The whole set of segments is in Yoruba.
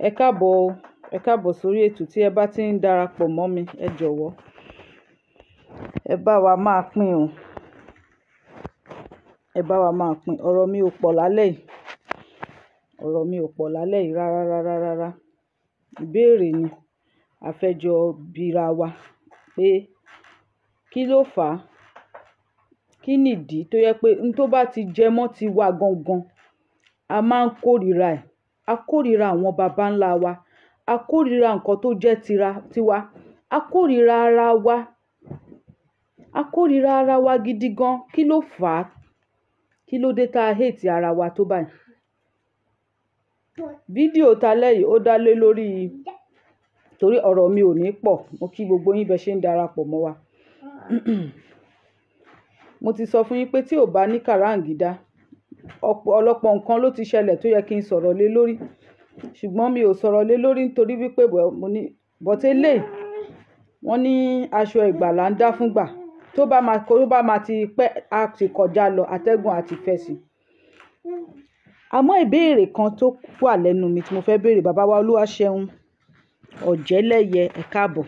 Ẹ káàbọ̀ o, ẹ káàbọ̀ sórí ètò. Tí ẹ bá ti ń darapọ̀ mọ́ mi, ẹ jọ̀wọ́, ẹ bá wa máa pín o, ẹ bá wa máa pín. Ọ̀rọ̀ mi ò pọ̀ lálẹ́ yìí, ọ̀rọ̀ mi ò pọ̀ lálẹ́ yìí rárá rárá rárá. Ìbéèrè ni a fẹ́ jọ bira wa pé kí ló fà á, kí nìdí tó yẹ pé n tó bá ti jẹ mọ́ ti wa gangan, a máa ń kórìíra ẹ̀. A kórìíra àwọn baba ńlá wa, a kórìíra nǹkan tó jẹ́ tira tiwa, a kórìíra ara wa, a kórìíra ara wa gidi gan. Kí ló fà á? Kí ló dé tá a hate ara wa tó báyìí? Fídíò talẹ́ yìí ó dá lé lórí, torí ọ̀rọ̀ mi ò ní pọ̀. Mo kí gbogbo yín bẹ ṣe ń darapọ̀ mọ́ wa. Mo ti sọ fún yín pé tí ò bá ní kàráǹgídá, ọ̀pọ̀lọpọ̀ nǹkan ló ti ṣẹlẹ̀ tó yẹ kí n sọ̀rọ̀ lé lórí, ṣùgbọ́n mi ò sọ̀rọ̀ lé lórí nítorí wípé mo ní but eléyìí, wọ́n ní aṣọ ìgbàlà ń dá fúngbà tó bá máa ti pẹ́, á ti kọjá lọ, atẹ́gùn á ti fẹ́ sí i. Àmọ́ ìbéèrè kan tó wà lẹ́nu mi tí mo fẹ́ béèrè, bàbá wa Olúwaṣeun Ọ̀jẹ́lẹ́yẹ, ẹ káàbọ̀.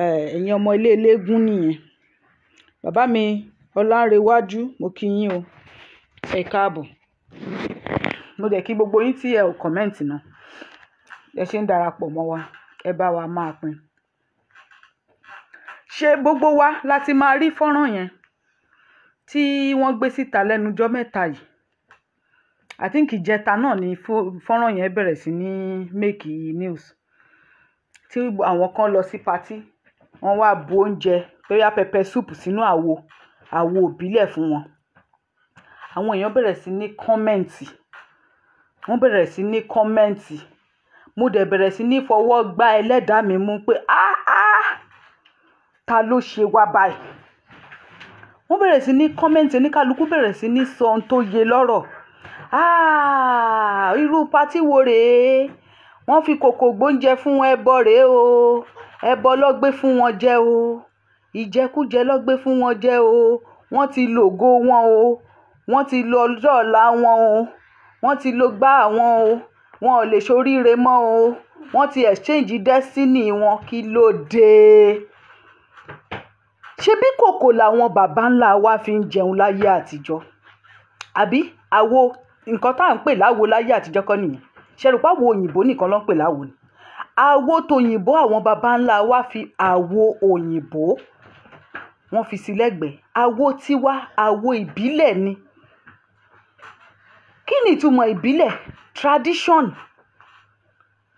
Ẹ̀yin ọmọ ilé eléégún nìyẹn. Bàbá mi Ọlánrewájú, mo kí yín o, ẹ káàbọ̀. Mo dẹ̀ kí gbogbo yín tí ẹ ò comment náà. Ẹ ṣe ń darapọ̀ mọ́ wa, ẹ bá wa máa pín. Ṣé gbogbo wa láti máa rí fọ́nrán yẹn tí wọ́n gbé síta lẹ́nu ọjọ́ mẹ́ta yìí? I think ìjẹta náà ni fọ́nrán yẹn bẹ̀rẹ̀ sí ní make news. Tí àwọn kan lọ sí party, wọ́n wá bu oúnjẹ, bóyá pepper soup, sínú àwo, àwo ìbílẹ̀ fún wọn. Àwọn èèyàn bẹ̀rẹ̀ sí ní comment, wọ́n bẹ̀rẹ̀ sí ní comment. Mo dẹ̀ bẹ̀rẹ̀ sí ní fọwọ́ gbá ẹlẹ́dàá mi mú pé, "Ah ah, ta ló ṣe wá báyìí?" Wọ́n bẹ̀rẹ̀ sí ní comment, oníkálukú bẹ̀rẹ̀ sí ní sọ ohun tó yé lọ́rọ̀. "Ah, irú party wo rèé? Wọ́n fi kòkò gbóúnjẹ fún ẹbọ rèé o. Ẹbọ ló gbé fún wọn jẹ o. Ìjẹkújẹ ló gbé fún wọn jẹ o. Wọ́n ti lògo wọn o. Wọ́n ti lo ọjọ́ ọ̀la wọn o. Wọ́n ti lo gbá wọn o. Wọn ò lè ṣoríire mọ́ o. Wọ́n ti exchange destiny wọn." Kí ló dé? Ṣebí kòkò làwọn baba ńlá wa fi ń jẹun láyé àtijọ́? Àbí àwo, nǹkan tá à ń pè láwo láyé àtijọ́ kọ́ nìyẹn? Ṣé rò pé àwo òyìnbó nìkan ló ń pè láwo ni? Àwo tòyìnbó, àwọn baba ńlá wa fi àwo òyìnbó, wọ́n fi sí lẹ́gbẹ̀ẹ́. Àwo tiwa, àwo ìbílẹ̀ ni. Kí ni ìtumọ̀ ìbílẹ̀? Tradition.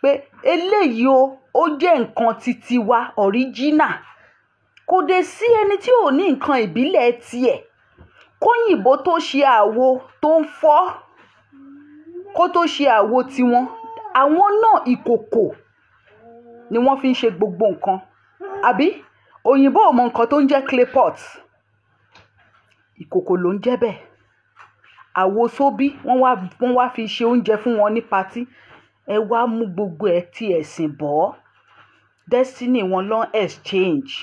Pé eléyìí o, ó jẹ́ nǹkan titi wa, original. Kò dé sí ẹni tí ò ní nǹkan ìbílẹ̀ tiẹ̀. Kóyìnbó tó ṣe àwo tó ń fọ́, kó tó ṣe àwo tiwọn, àwọn náà ìkòkò ni wọ́n fi ń ṣe gbogbo nǹkan. Àbí òyìnbó ò mọ nǹkan tó ń jẹ́ clay pot? Ìkòkò ló ń jẹ́ bẹ́ẹ̀. Àwo sóbí, wọ́n wá fi ṣe oúnjẹ fún wọn ní party. Ẹ wá mú gbogbo ẹ̀ tí ẹ̀sìn bọ́. Destiny wọn ló ń exchange.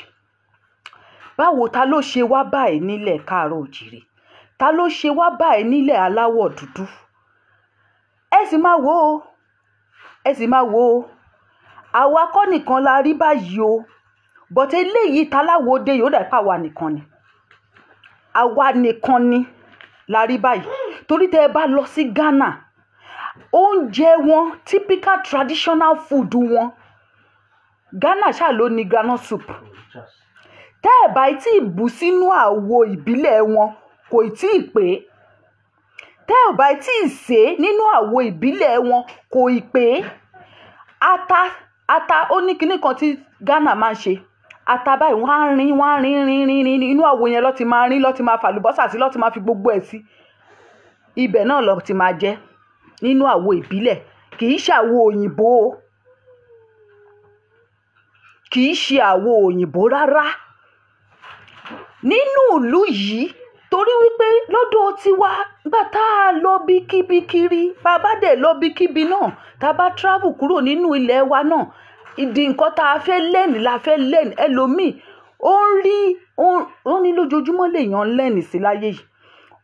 Báwo, ta ló ṣe wá báyìí nílẹ̀ káàárọ̀ òjìrè? Ta ló ṣe wá báyìí nílẹ̀ aláwọ̀ dúdú? Ẹ sì máa wò ó, ẹ sì máa wò ó. Àwa kọ́ nìkan la rí báyìí o. But eléyìí taláwo dé yìí, ó dà pé àwa nìkan ni. Àwa nìkan ni la rí báyìí. Torí tẹ́ ẹ bá lọ sí Ghana, oúnjẹ wọn, typical traditional food wọn, Ghana ṣáà ló ní groundnut soup. Tẹ́ ẹ̀ bá tí ì bù sínú àwo ìbílẹ̀ wọn, kò tí ì pé. Tẹ́ ẹ̀ bá tí ì sè é nínú àwo ìbílẹ̀ wọn, kò ì pé. Ata, ata, ó ní kinní kan tí Ghana máa ń ṣe. Ata báyìí, wọ́n á rin, wọ́n á rin rin rin rin, inú àwo yẹn ló ti máa rin, ló ti máa fàlùbọ́sà sí, ló ti máa fi gbogbo ẹ̀ sí. Ibẹ̀ náà ló ti máa jẹ nínú àwo ìbílẹ̀. Kì í ṣe àwo òyìnbó o. Kì í ṣe àwo òyìnbó rárá. Nínú ìlú yìí, torí wípé lọ́dọ̀ tiwa, nígbà tá a lọ bíkíbi kiri, bá bá dẹ̀ lọ bíkíbi náà, tá a bá travel kúrò nínú ilẹ̀ wa náà, ìdí nǹkan tá a fẹ́ learn la fẹ́ learn. Ẹlòmíì, ó ń rí, ó ní lójoojúmọ́ lèèyàn ń learn sí láyé yìí.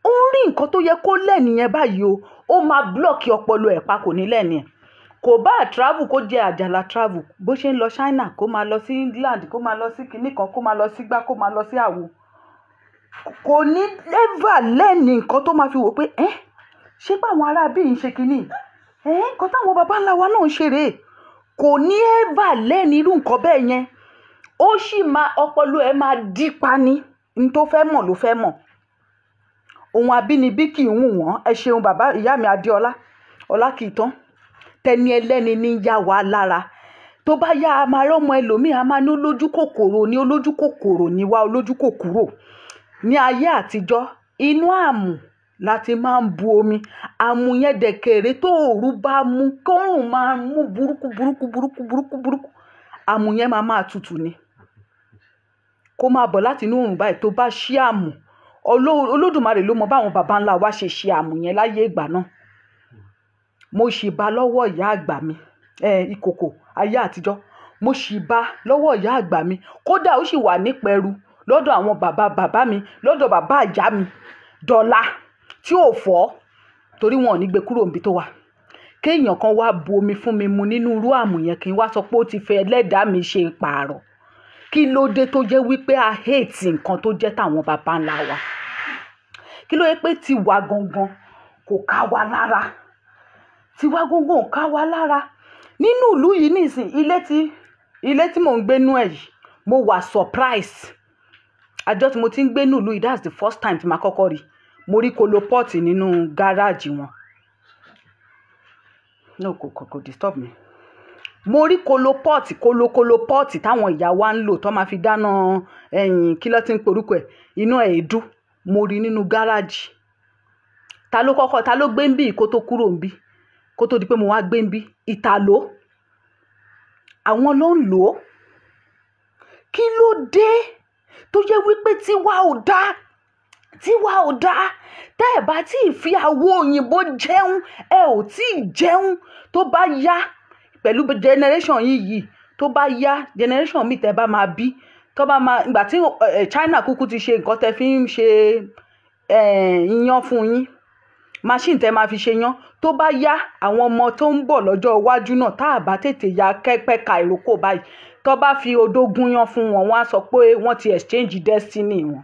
Ó ń rí nǹkan tó yẹ kó learn yẹn báyìí o, ó máa block ọpọlọ ẹ̀ pa, kò ní learn ẹ̀. Kò bá travel, kó jẹ́ àjàlá travel, bó ṣe ń lọ China, kó máa lọ sí England, kó máa lọ sí kinní kan, kó máa lọ sí gbá, kó máa lọ sí àwo, kò ní ever lẹ́ni nǹkan tó máa fi wò pé ẹ́ ṣé pé àwọn ará bíi ń ṣe kinní ẹ́, nǹkan táwọn baba ńlá wa náà ń ṣe rèé. Kò ní ever lẹ́ni irú nǹkan bẹ́ẹ̀ yẹn. Ó sì máa, ọpọlọ ẹ̀ máa dí pa ni. N tó fẹ́ mọ̀ ló fẹ́ mọ̀. Ohun abínibí kì í wù wọ́n. Ẹ ṣeun bàbá ìyá mi Adéọlá ọlá kì í tán. Tẹni ẹlẹ́ni ní yá wa lára. Tó bá yá, a máa rọ́mọ ẹlòmíì, a máa ní olójú kòkòrò ní, olójú kòkòrò ní wá, olójú kòkòrò. Ní ayé àtijọ́, inú àmù la ti máa ń bu omi. Àmù yẹn dẹ̀kẹ̀rẹ̀, tó òru bá mú, kórùn máa mú burúkú burúkú burúkú burúkú burúkú, àmù yẹn máa máa tutù ni. Kó máa bọ̀ láti inú òrùn báyìí, tó bá ṣí àmù, Olódùmarè ló mọ báwọn baba ńlá wa ṣe ṣe àmù yẹn láyé ìgbà náà. Mo sì bá lọ́wọ́ ìyá àgbà mi, ìkòkò ayé àtijọ́, mo sì bá lọ́wọ́ ìyá àgbà mi. Kódà ó sì wà nípẹ̀rù lọ́dọ̀ àwọn bàbá bàbá mi, lọ́dọ̀ bàbá ìyá mi dọ́là tí ò fọ́, torí wọn ò ní gbé kúrò níbi tó wà. Kéèyàn kan wá bu omi fún mi mu nínú irú àmù yẹn, kí n wá sọ pé ó ti fẹ́ ẹlẹ́dàá mi ṣe pààrọ̀. Kí ló dé tó jẹ́ wípé a hate nǹkan tó jẹ́ tàwọn baba ńlá wa? Kí ló yẹ pé tiwa gangan kò ká wa lára? Tiwa gangan ò ká wa lára. Nínú ìlú yìí nísìn, ilé tí mò ń gbé nú ẹ̀ yìí, mo wà surprise. Àjọ tí mo ti ń gbé nínú ìlú yìí, that's the first time tí màá kọ́kọ́ rí. Mo rí coal pot nínú gáràjì wọn. No, kò disturb mi. Mo rí coal pot, kólókóló pot táwọn ìyá wa ń lò tó máa fi dáná ẹ̀yìn, kí ló ti ń porúkọ ẹ̀, iná èédú. Mo rí nínú gáràjì. Ta ló kọ́kọ́, ta ló gbé ń bí kó tó kúrò ń bí, kó tó di pé mo wá gbé ń bí? Ìtàló àwọn ló ń lò ó. Kí ló dé tó jẹ́ wípé tiwa ò dá, tiwa ò dá? Tẹ́ ẹ̀ bá tí ì fi àwo òyìnbó jẹun, ẹ ò tí ì jẹun. Tó bá yá, pẹ̀lú generation yìí yìí, tó bá yá, generation mi tẹ́ bá máa bí, tó bá máa ìgbà tí China kúkú ti ṣe nǹkan tẹ́ fi ń ṣe iyán fún yín, machine tẹ́ máa fi ṣe yán, tó bá yá, àwọn ọmọ tó ń bọ̀ lọ́jọ́ iwájú náà, tá a bá tètè ya kẹ́pẹ́ ka ìrókò báyìí, tó bá fi odó gúnyán fún wọn, wọ́n á sọ pé wọ́n ti exchange destiny wọn.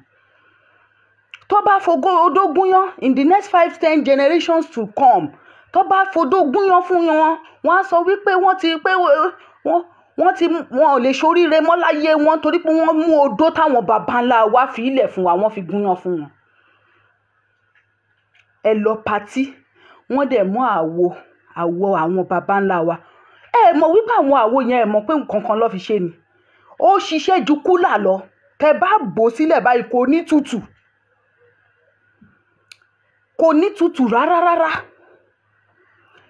Tó bá fogó odó gúnyán, in the next 5, 10 generations to come, tó bá fodó gúnyán fún wọn, wọ́n á sọ wípé wọ́n ti pé wọ́n ti wọn ò lè ṣoríire mọ́ láyé wọn, torí pé wọ́n mú odó táwọn baba ńlá wa fi ilẹ̀ fún wa, wọ́n fi gúnyán fún wọn. Ẹ lọ party, wọ́n dẹ̀ mú àwo àwọn baba ńlá wa. Ẹ mọ̀ wípé àwọn àwo yẹn, ẹ mọ̀ pé nǹkan kan ló fi ṣe ni. Ó ṣiṣẹ́ ju cooler lọ. Tẹ bá bò sílẹ̀ báyìí, kò ní tutù, kò ní tutù rárá rárá.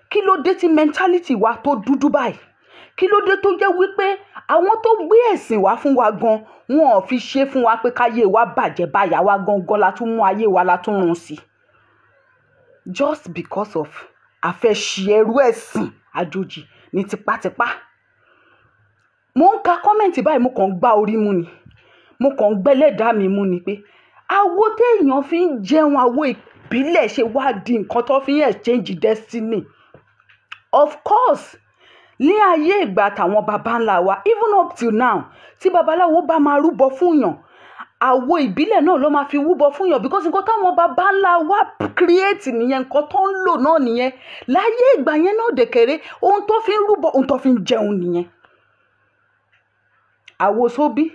Kí ló dé tí mentality wa tó dúdú báyìí? Kí ló dé tó jẹ́ wípé àwọn tó gbé ẹ̀sìn wá fún wa gan, wọn ò fi ṣe fún wa pé káyé wa bàjẹ́ báyà wa gangan la tún mú ayé wa la tún run sí, just because of a fẹ́ ṣe ẹrú ẹ̀sìn àjòjì ní tipátipá? Mo ń ka comment báyìí, mo kàn ń gbá orí mú ni, mo kàn ń gbẹ́lẹ́dàá mi mú ni pé àwo téèyàn fi ń jẹun, àwo ìbílẹ̀, ṣe wá di nǹkan tó fi ń exchange destiny? Of course, ní ayé ìgbà tàwọn baba ńlá wa, even up till now, tí babaláwo bá máa rúbọ fún yàn, àwo ìbílẹ̀ náà ló máa fi rúbọ fún yàn, because nǹkan táwọn baba ńlá wa create nìyẹn, nǹkan tó ń lò náà nìyẹn láyé ìgbà yẹn náà. Dẹ̀kẹ̀rẹ̀, ohun tó fi ń rúbọ, ohun tó fi ń jẹun nìyẹn. Àwo sóbí,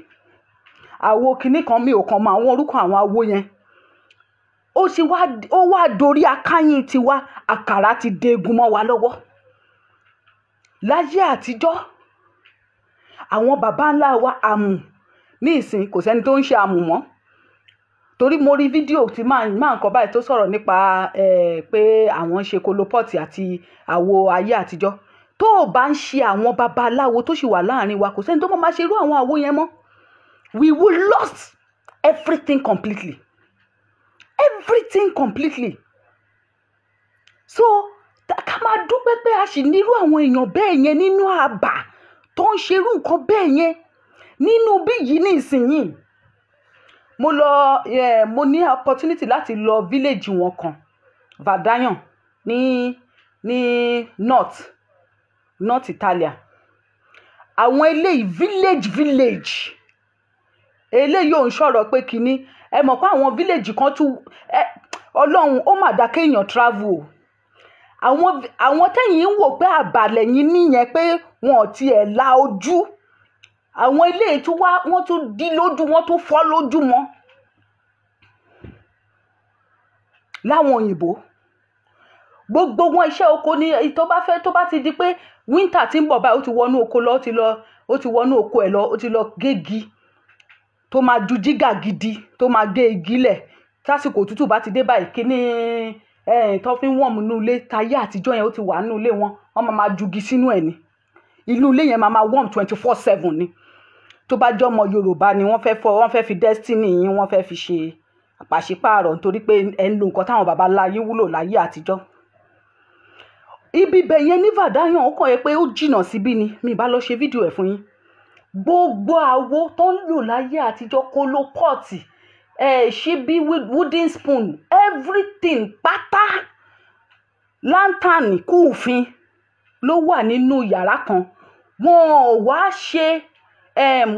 àwo kinní kan, mi ò kàn mọ àwọn orúkọ àwọn àwo yẹn. Ó sì wá, ó wá dorí akáyín tiwa, àkàrà ti degun mọ́ wa lọ́wọ́. Láyé àtijọ́, àwọn baba ńlá wa, àmù. Ní ìsìn, kò sẹ́ni tó ń ṣe àmù mọ́, torí mo rí fídíò tí máa ń kọ báyìí tó sọ̀rọ̀ nípa pé àwọn ń ṣe coal pot àti àwo ayé àtijọ́. Tó o bá ń ṣe àwọn babaláwo tó sì wà láàrin wa, kò sẹ́ni tó máa ṣe irú àwọn àwo yẹn mọ́. We will lost everything completely, everything completely. So ká máa dúpẹ́ pé a sì nírú àwọn èèyàn bẹ́ẹ̀ yẹn nínú àbà tó ń ṣerú nǹkan bẹ́ẹ̀ yẹn nínú bí yìí ní ìsinyìí. Mo lọ, mo ní opportunity láti lọ village wọn kan, Vadayan, ní north. not Italian. Àwọn eléyìí village village, eléyìí ò ń sọ̀rọ̀ pé kínní. Ẹ mọ̀ pé àwọn village kan tún ẹ, Ọlọ́run ó mà dá kéèyàn travel o. Àwọn tẹ́yìn ń wò pé àbàlẹ̀ yín nìyẹn, pé wọn ò tiẹ̀ la ojú, àwọn eléyìí tún wá, wọ́n tún dí lójú, wọ́n tún fọ́ lójú wọn láwọn òyìnbó. Gbogbo wọn iṣẹ́ oko ni. Tó bá fẹ́, tó bá ti di pé winter ti ń bọ̀ báyìí, ó ti wọnú oko lọ, ó ti lọ, ó ti wọnú oko ẹ̀ lọ, ó ti lọ gégi tó máa ju jígà gidi tó máa gé igi lẹ̀. Tásìkò òtútù bá ti dé báyìí, kíní tó fi ń wọ̀n nínú ilé tayé àtijọ́ yẹn, ó ti wà nínú ilé wọn, wọ́n máa jugi sínú ẹ̀ ni. Inú ilé yẹn máa máa warm 24/7 ni. Tó bá jẹ́ ọmọ Yorùbá ni, wọ́n fẹ́ fọ, wọ́n fẹ́ fi destiny yín, wọ́n fẹ́ fi ṣe pàṣípààrọ̀, nítorí pé ẹ̀ ń lo nǹkan táwọn baba ńlá yín wúlò láyé àtijọ́. Ibi bẹ̀ yẹn ní Vàdáyàn, ó kàn yẹ pé ó jìnnà síbí ni, mi bá lọ ṣe fídíò ẹ̀ fún yín. Gbogbo àwo tó ń lò láyé àtijọ́, kóló pọ́ọ̀tì, ṣíbí, wooden spoon, everything pátá, lantern kúùfin ló wà nínú yàrá kan. Wọn ò wá ṣe,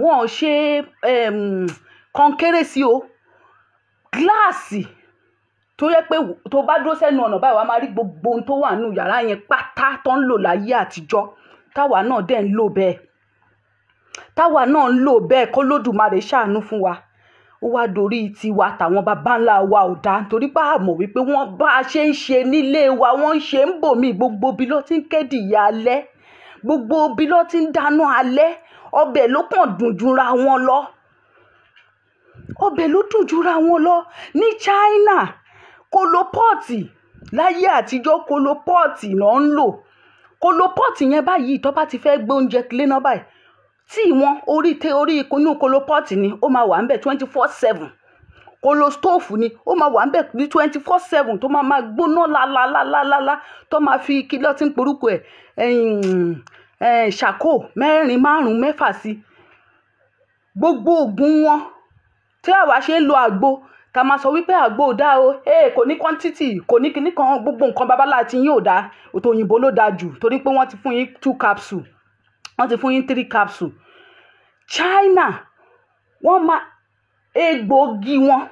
wọn ò ṣe kọnkéré sí o, gíláàsì tó yẹ pé tó bá dúró sẹ́nu ọ̀nà báyìí, wàá máa rí gbogbo ohun tó wà nínú yàrá yẹn pátá tó ń lò láyé àtijọ́, táwa náà dẹ̀ ń lò bẹ́ẹ̀, táwa náà ń lò bẹ́ẹ̀. Kó Lódùmarè ṣàánú fún wa. Ó wá dorí tiwa, tàwọn baba ńlá wa ò dáa, nítorí pé a mọ̀ wípé wọ́n bá a ṣe ń ṣe nílé wa, wọ́n ń ṣe ń bò mí. Gbogbo bí ló ti ń kéde ìyá alẹ́, gbogbo bí ló ti ń dáná alẹ́, ọbẹ̀ ló kàn dùn jura wọn lọ, ọbẹ̀ ló dùn jura wọn lọ. Ní China, kolopọ́ọ̀tì láyé àtijọ́, kolopọ́ọ̀tì náà ń lò. Kolopọ́ọ̀tì yẹn báyìí, tó bá ti fẹ́ gbé oúnjẹ léná báyìí, tí wọn orí tẹ orí inú kolopọ́ọ̀tì ni ó máa wà ń bẹ̀ 24/7. Kolo stóòfù ni ó máa wà ń bẹ̀ ní 24/7, tó máa máa gbóná lálálálálá, tó máa fi kí ló ti ń porúkọ ẹ̀, ṣàkó mẹ́rin, márùn-ún, mẹ́fà sí. Gbogbo oògùn wọn tí àwa ṣe ń lo àgbo, ká máa sọ wípé àgbo ò dáa o, kò ní quantity, kò ní kinní kan, gbogbo nǹkan babalá tí yín ò dáa, òtò òyìnbó ló dáa jù, torí pé wọ́n ti fún yín 2 capsule, wọ́n ti fún yín 3 capsule. China, wọ́n máa egbòogi wọn,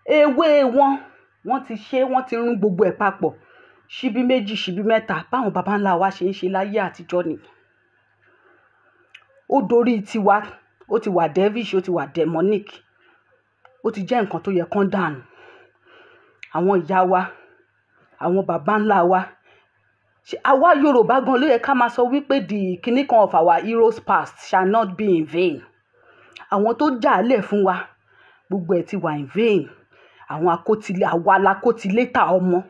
ewé wọn, wọ́n ti ṣe, wọ́n ti rún gbogbo ẹ̀ papọ̀, ṣíbí méjì, ṣíbí mẹ́ta, báwọn baba ńlá wa ṣe ń ṣe láyé àtijọ́ ni. Ó dorí tiwa, ó ti wà devilish, ó ti wà demonic, ó ti jẹ́ nǹkan tó yẹ kán dànù. Àwọn ìyá wa, àwọn baba ńlá wa, àwa Yorùbá gan ló yẹ ká máa sọ wípé the kinní kan of our heroes past shall not be in vain. Àwọn tó jà á lẹ̀ fún wa, gbogbo ẹ̀ ti wà in vain. Àwọn akótilé, àwa la kótilétà ọmọ,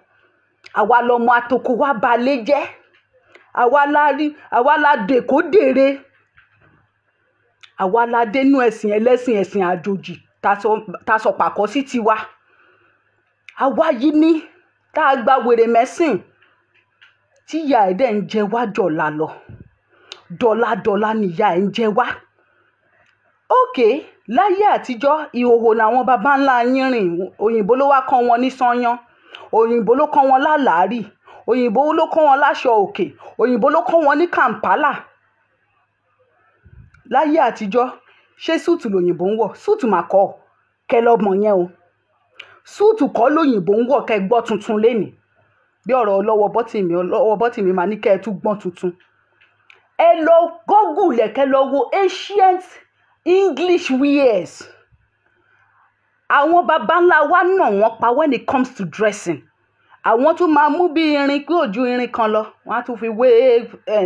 àwa lọmọ atoko wa balẹ̀ jẹ́, àwa la rí, àwa la dèkó dèrè, àwa la dénú ẹ̀sìn ẹlẹ́sìn, ẹ̀sìn àjòjì, tá sọ pàkọ́ sí tiwa. Àwa yìí ní tá a gba wèrè mẹ́sìn, tí ìyá ẹ̀ dẹ̀ ń jẹ wá dọ̀la lọ, dọ̀là dọ̀là ni ìyá ẹ̀ ń jẹ wá. Okay, láyé àtijọ́, ìhòhò làwọn baba ńlá yín rìn. Òyìnbó ló wá kọ́ wọn ní sányán, òyìnbó ló kọ́ wọn lálàárì, òyìnbó ló kọ́ wọn láṣọ òkè, òyìnbó ló kọ́ wọn ní Kàǹpálà. Láyé àtijọ́, ṣé suit lòyìnbó ń wọ̀? Suit mà kọ́, kẹ lọ mọ̀ yẹn o. Suit kọ́ lòyìnbó ń wọ̀. Kẹ gbọ́ tuntun lénìí, bí ọ̀rọ̀ ọlọ́wọ́ bọ́tì mi, ọlọ́wọ́ bọ́tì mi máa ní kẹ́ ẹ tún gbọ́n tuntun. Ẹ lọ Google ẹ̀, kẹ́ lọ wo ancient English wears. Àwọn baba ńlá wa nà wọ́n pa when it comes to dressing. Àwọn tún máa mú bí irin pé ojú irin kan lọ, wọ́n á tún fi wé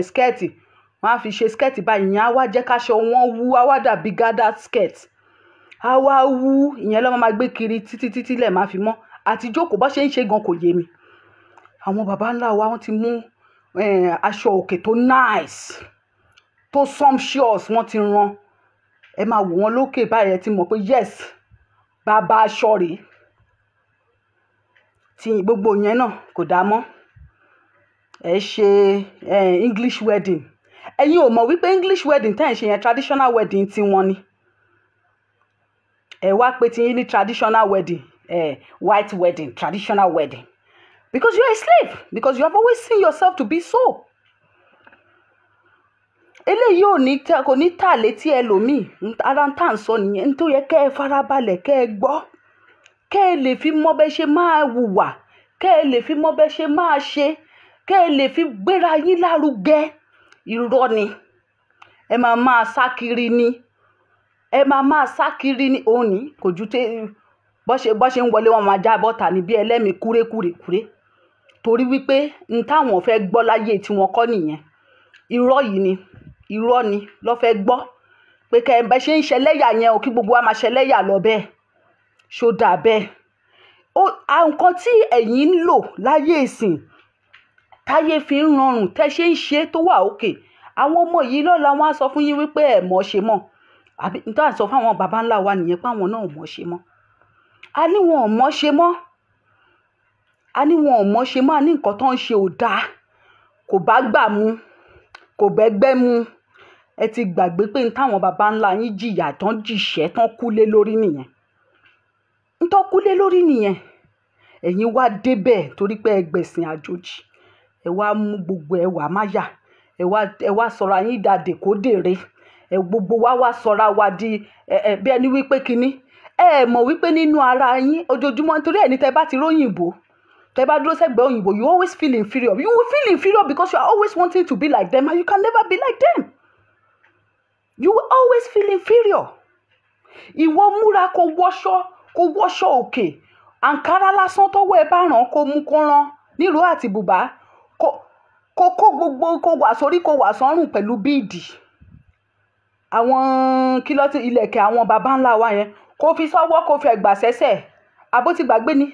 skirt, wọ́n á fi ṣe skirt báyìí. Ìyẹn á wá jẹ́ káṣọ wọn wú, á wá dàbí gathered skirt, á wá wú. Ìyẹn ló máa gbé kiri títí títí lẹ̀ máa fi mọ́. Àti jókòó bó ṣe ń ṣe gan kò yé mi. Àwọn baba ńlá wa, wọ́n ti mú aṣọ òkè tó nice, tó sumptuous, wọ́n ti rán. Ẹ máa wò wọ́n lókè báyìí, ẹ ti mọ̀ pé yes, bàbá aṣọ rèé. Tí gbogbo yẹn náà kò dáa mọ́. Ẹ ṣe English wedding, ẹ̀yin ò mọ̀ wípé English wedding tẹ́ ẹ̀ ń ṣe yẹn, traditional wedding tí wọ́n ni. Ẹ wá pé tí yín ní traditional wedding, white wedding, traditional wedding, because you are a slave, because you have always seen yourself to be so. Eléyìí ò ní kò ní tà létí ẹlòmíì. Ara ń tà ń sọ nìyẹn. Nítorí yẹ kẹ́ ẹ farabalẹ̀, kẹ́ ẹ gbọ́, kẹ́ ẹ lè fi mọ bẹ́ ṣe máa hùwà, kẹ́ ẹ lè fi mọ bẹ́ ṣe máa ṣe, kẹ́ ẹ lè fi gbéra yín lárugẹ. Irọ́ ni. Ẹ máa máa sá kiri ni. Ẹ máa máa sá kiri ni. Òun ní kò ju tẹ́ bọ́ ṣe ń wọlé, wọn máa já bọ́ta ní bí ẹlẹ́mìí kúrékùrékúré. Torí wípé n táwọn fẹ́ gbọ́ láyé tí wọ́n kọ́ nìyẹn. Irọ́ yìí ni. Irọ́ ni lọ́ fẹ́ gbọ́. Pé kẹ́ ẹ bẹ́ ṣe ń ṣẹlẹ́yà yẹn o, kí gbogbo wa máa ṣẹlẹ́yà lọ bẹ́ẹ̀. Ṣó dà bẹ́ẹ̀? Nǹkan tí ẹ̀yin ń lò láyé ìsìn, táyé fi ń rọrùn, tẹ́ ṣe ń ṣe tó wà òkè. Àwọn ọmọ yìí lọ́la wọ́n á sọ fún yín wípé ẹ mọ̀ ṣe mọ́. Àbí n tó à ń sọ fún àwọn baba ńlá wa nìyẹn pé àwọn náà ò mọ̀ ṣe mọ́. A ní wọn ò mọ̀ ṣe mọ́. A ní wọn ò mọ̀ ṣe mọ́. A ní nǹkan tó ń ṣe ò dáa. Kò bá gbà mu, kò bẹ́gbẹ́ mu. Ẹ ti gbàgbé pé n táwọn baba ńlá yín jìyà tán, jìṣẹ́ tán, kú lé lórí nìyẹn. N tó kú lé lórí nìyẹn. Ẹ̀yin wá débẹ̀ torí pé ẹ gbẹ̀sìn àjòjì. Ẹ wá mú gbogbo ẹ wà máyà. Ẹ wá sọra yín dà dèkódèrè. Ẹ gbogbo wa wá sọra wa di ẹ bí ẹni wípé kíní. Ẹ mọ̀ wípé nínú ara yín ojoojúmọ́, nítorí ẹni tẹ́ bá ti róyìnbó, tẹ́ bá dúró sẹ́gbẹ̀ẹ́ òyìnbó, you always feel inferior. You will feel inferior because you are always wanting to be like them, and you can never be like them. You will always feel inferior. Ìwọ múra, kó wọṣọ òkè, àǹkárá lásán tọ́wọ́ ẹ bá ràn, kó mú, kó rán nílùú àti bùbá, kó gbogbo kó wà sórí, kó wà sọ́rùn pẹ̀lú bead, àwọn kílọ́tì, ilẹ̀kẹ̀ àwọn baba ńlá wa yẹn, kó fi sọ́wọ́, kó fi ẹ̀gbà sẹ́sẹ̀. Àbó ti gbàgbé ni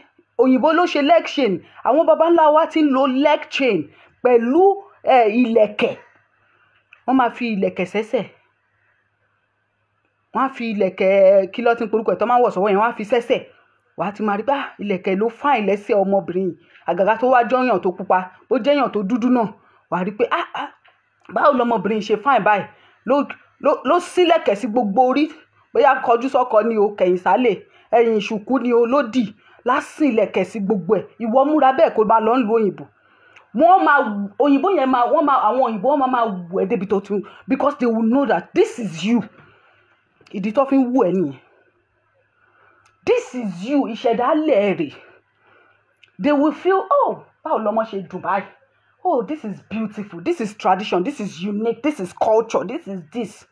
òyìnbó ló ṣe leg chain? Àwọn baba ńlá wa ti ń lo leg chain pẹ̀lú ìlẹ̀kẹ̀. Wọ́n máa fi ìlẹ̀kẹ̀ sẹ́sẹ̀, wọ́n á fi ìlẹ̀kẹ̀ kílọ́tì porúkọ ẹ̀ tó máa ń wọ̀ sọ́wọ́ yẹn, wọ́n á fi sẹ́sẹ̀. Wàá ti máa rí bá ìlẹ̀kẹ̀ ló fine lẹ́sẹ̀ ọmọbìnrin yìí, àgàgà tó wá jọ́yàn tó pupa, bó jẹ́yàn tó dúdú náà, wàá rí pé, ah ah, báwo lọmọbìnrin ṣe fine báyìí? Ló sílẹ̀kẹ̀ sí gbogbo orí, bóyá kọjú sọ́kọ ni o, kẹ̀yìn sálẹ̀, ẹ̀yìn ìṣùkú ni o, ló dì lásìn ilẹ̀kẹ̀ sí gbogbo ẹ̀. Ìwọ múra bẹ́ẹ̀, kó máa lọ ń lu òyìnbó, wọ́n máa òyìnbó yẹn máa wọ́n máa àwọn òyìnbó, wọ́n máa wù ẹ́ débi tó tún, because they will know that this is you. Ìdí tó fi ń wù ẹ́ nìyẹn. This is you. Ìṣẹ̀dálẹ̀ rẹ̀, they will feel, "Oh, báwo lọmọ ṣe dùn báyìí? Oh, this is beautiful, this is tradition, this is unique, this is culture, this is this."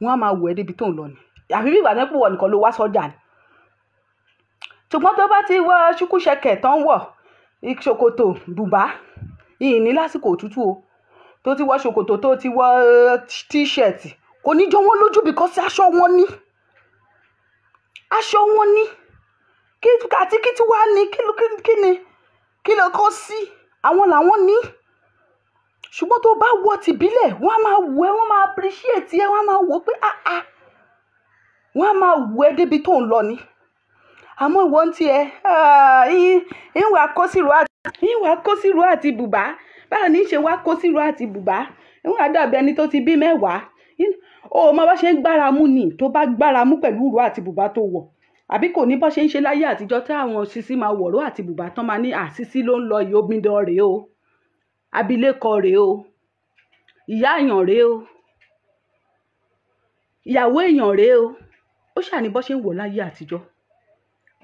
Wọ́n á máa wù ẹ́ débi tó ń lọ ni, àfi bí ìgbà náà pò wọ̀ nìkan ló wá sọ́jà ni. Ṣùgbọ́n tó bá ti wọ ṣúkúṣẹkẹ̀ tán, wọ̀ ṣòkòtò bùbá ìyìn ní lásìkò òtútù o, tó ti wọ ṣòkòtò, tó ti wọ T-shirt, kò ní jọ wọ́n lójú, because aṣọ wọn ní, aṣọ wọn ní. Kí àti kí tí wàá ní, kí ni kí ló kọ́ sí àwọn làwọn ní. Ṣùgbọ́n tó bá wọ tìbílẹ̀, wọ́n á máa wù ẹ́, wọ́n máa appreciate ẹ, wọ́n á máa wò ó pé ah ah, wọ́n á máa wù ẹ́ débi tó ń lọ ni. Àmọ́ ìwọ ń tiẹ̀, ìwà kó sírò àti bùbá, báwo ní í ṣe wá kó sírò àti bùbá? Ìwà dàbí ẹni tó ti bí mẹ́wàá. O mọ bá ṣe ń gbára mú ni. Tó bá gbára mú pẹ̀lú ìró àti bùbá tó wọ̀, àbí kò ní bọ́ ṣe ń ṣe láyé àtijọ́ tí àwọn sisi máa wọ̀ró àti bùbá tán, máa ní àsísí ló ń lọ yìí, omidan rèé o, abilékọ rèé o, ìyá èèyàn rèé o, ìyàwó èèyàn rèé o. Ó ṣàní bọ́ ṣe ń wọ̀ láyé àtijọ́.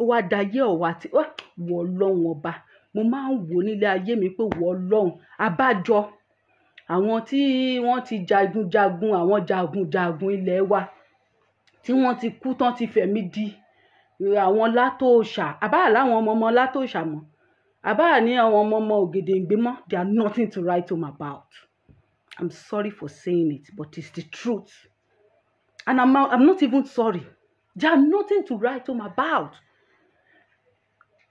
Ó wá dayé ọ̀wá tí wọ̀ Ọlọ́run Ọba. Mo máa ń wò nílé ayé mi pé wọ̀ Ọlọ́run, abájọ àwọn tí wọ́n ti jagunjagun, àwọn jagunjagun ilẹ̀ wa tí wọ́n ti kú tán, ti fẹ̀mí di àwọn látòòṣà, àbá láwọn ọmọ ọmọ látòòṣà mọ́, àbá ní àwọn ọmọ ọmọ Ògèdèǹgbé mọ́. They are nothing to write home about. I'm sorry for saying it, but it's the truth, and I'm not even sorry. They are nothing to write home about.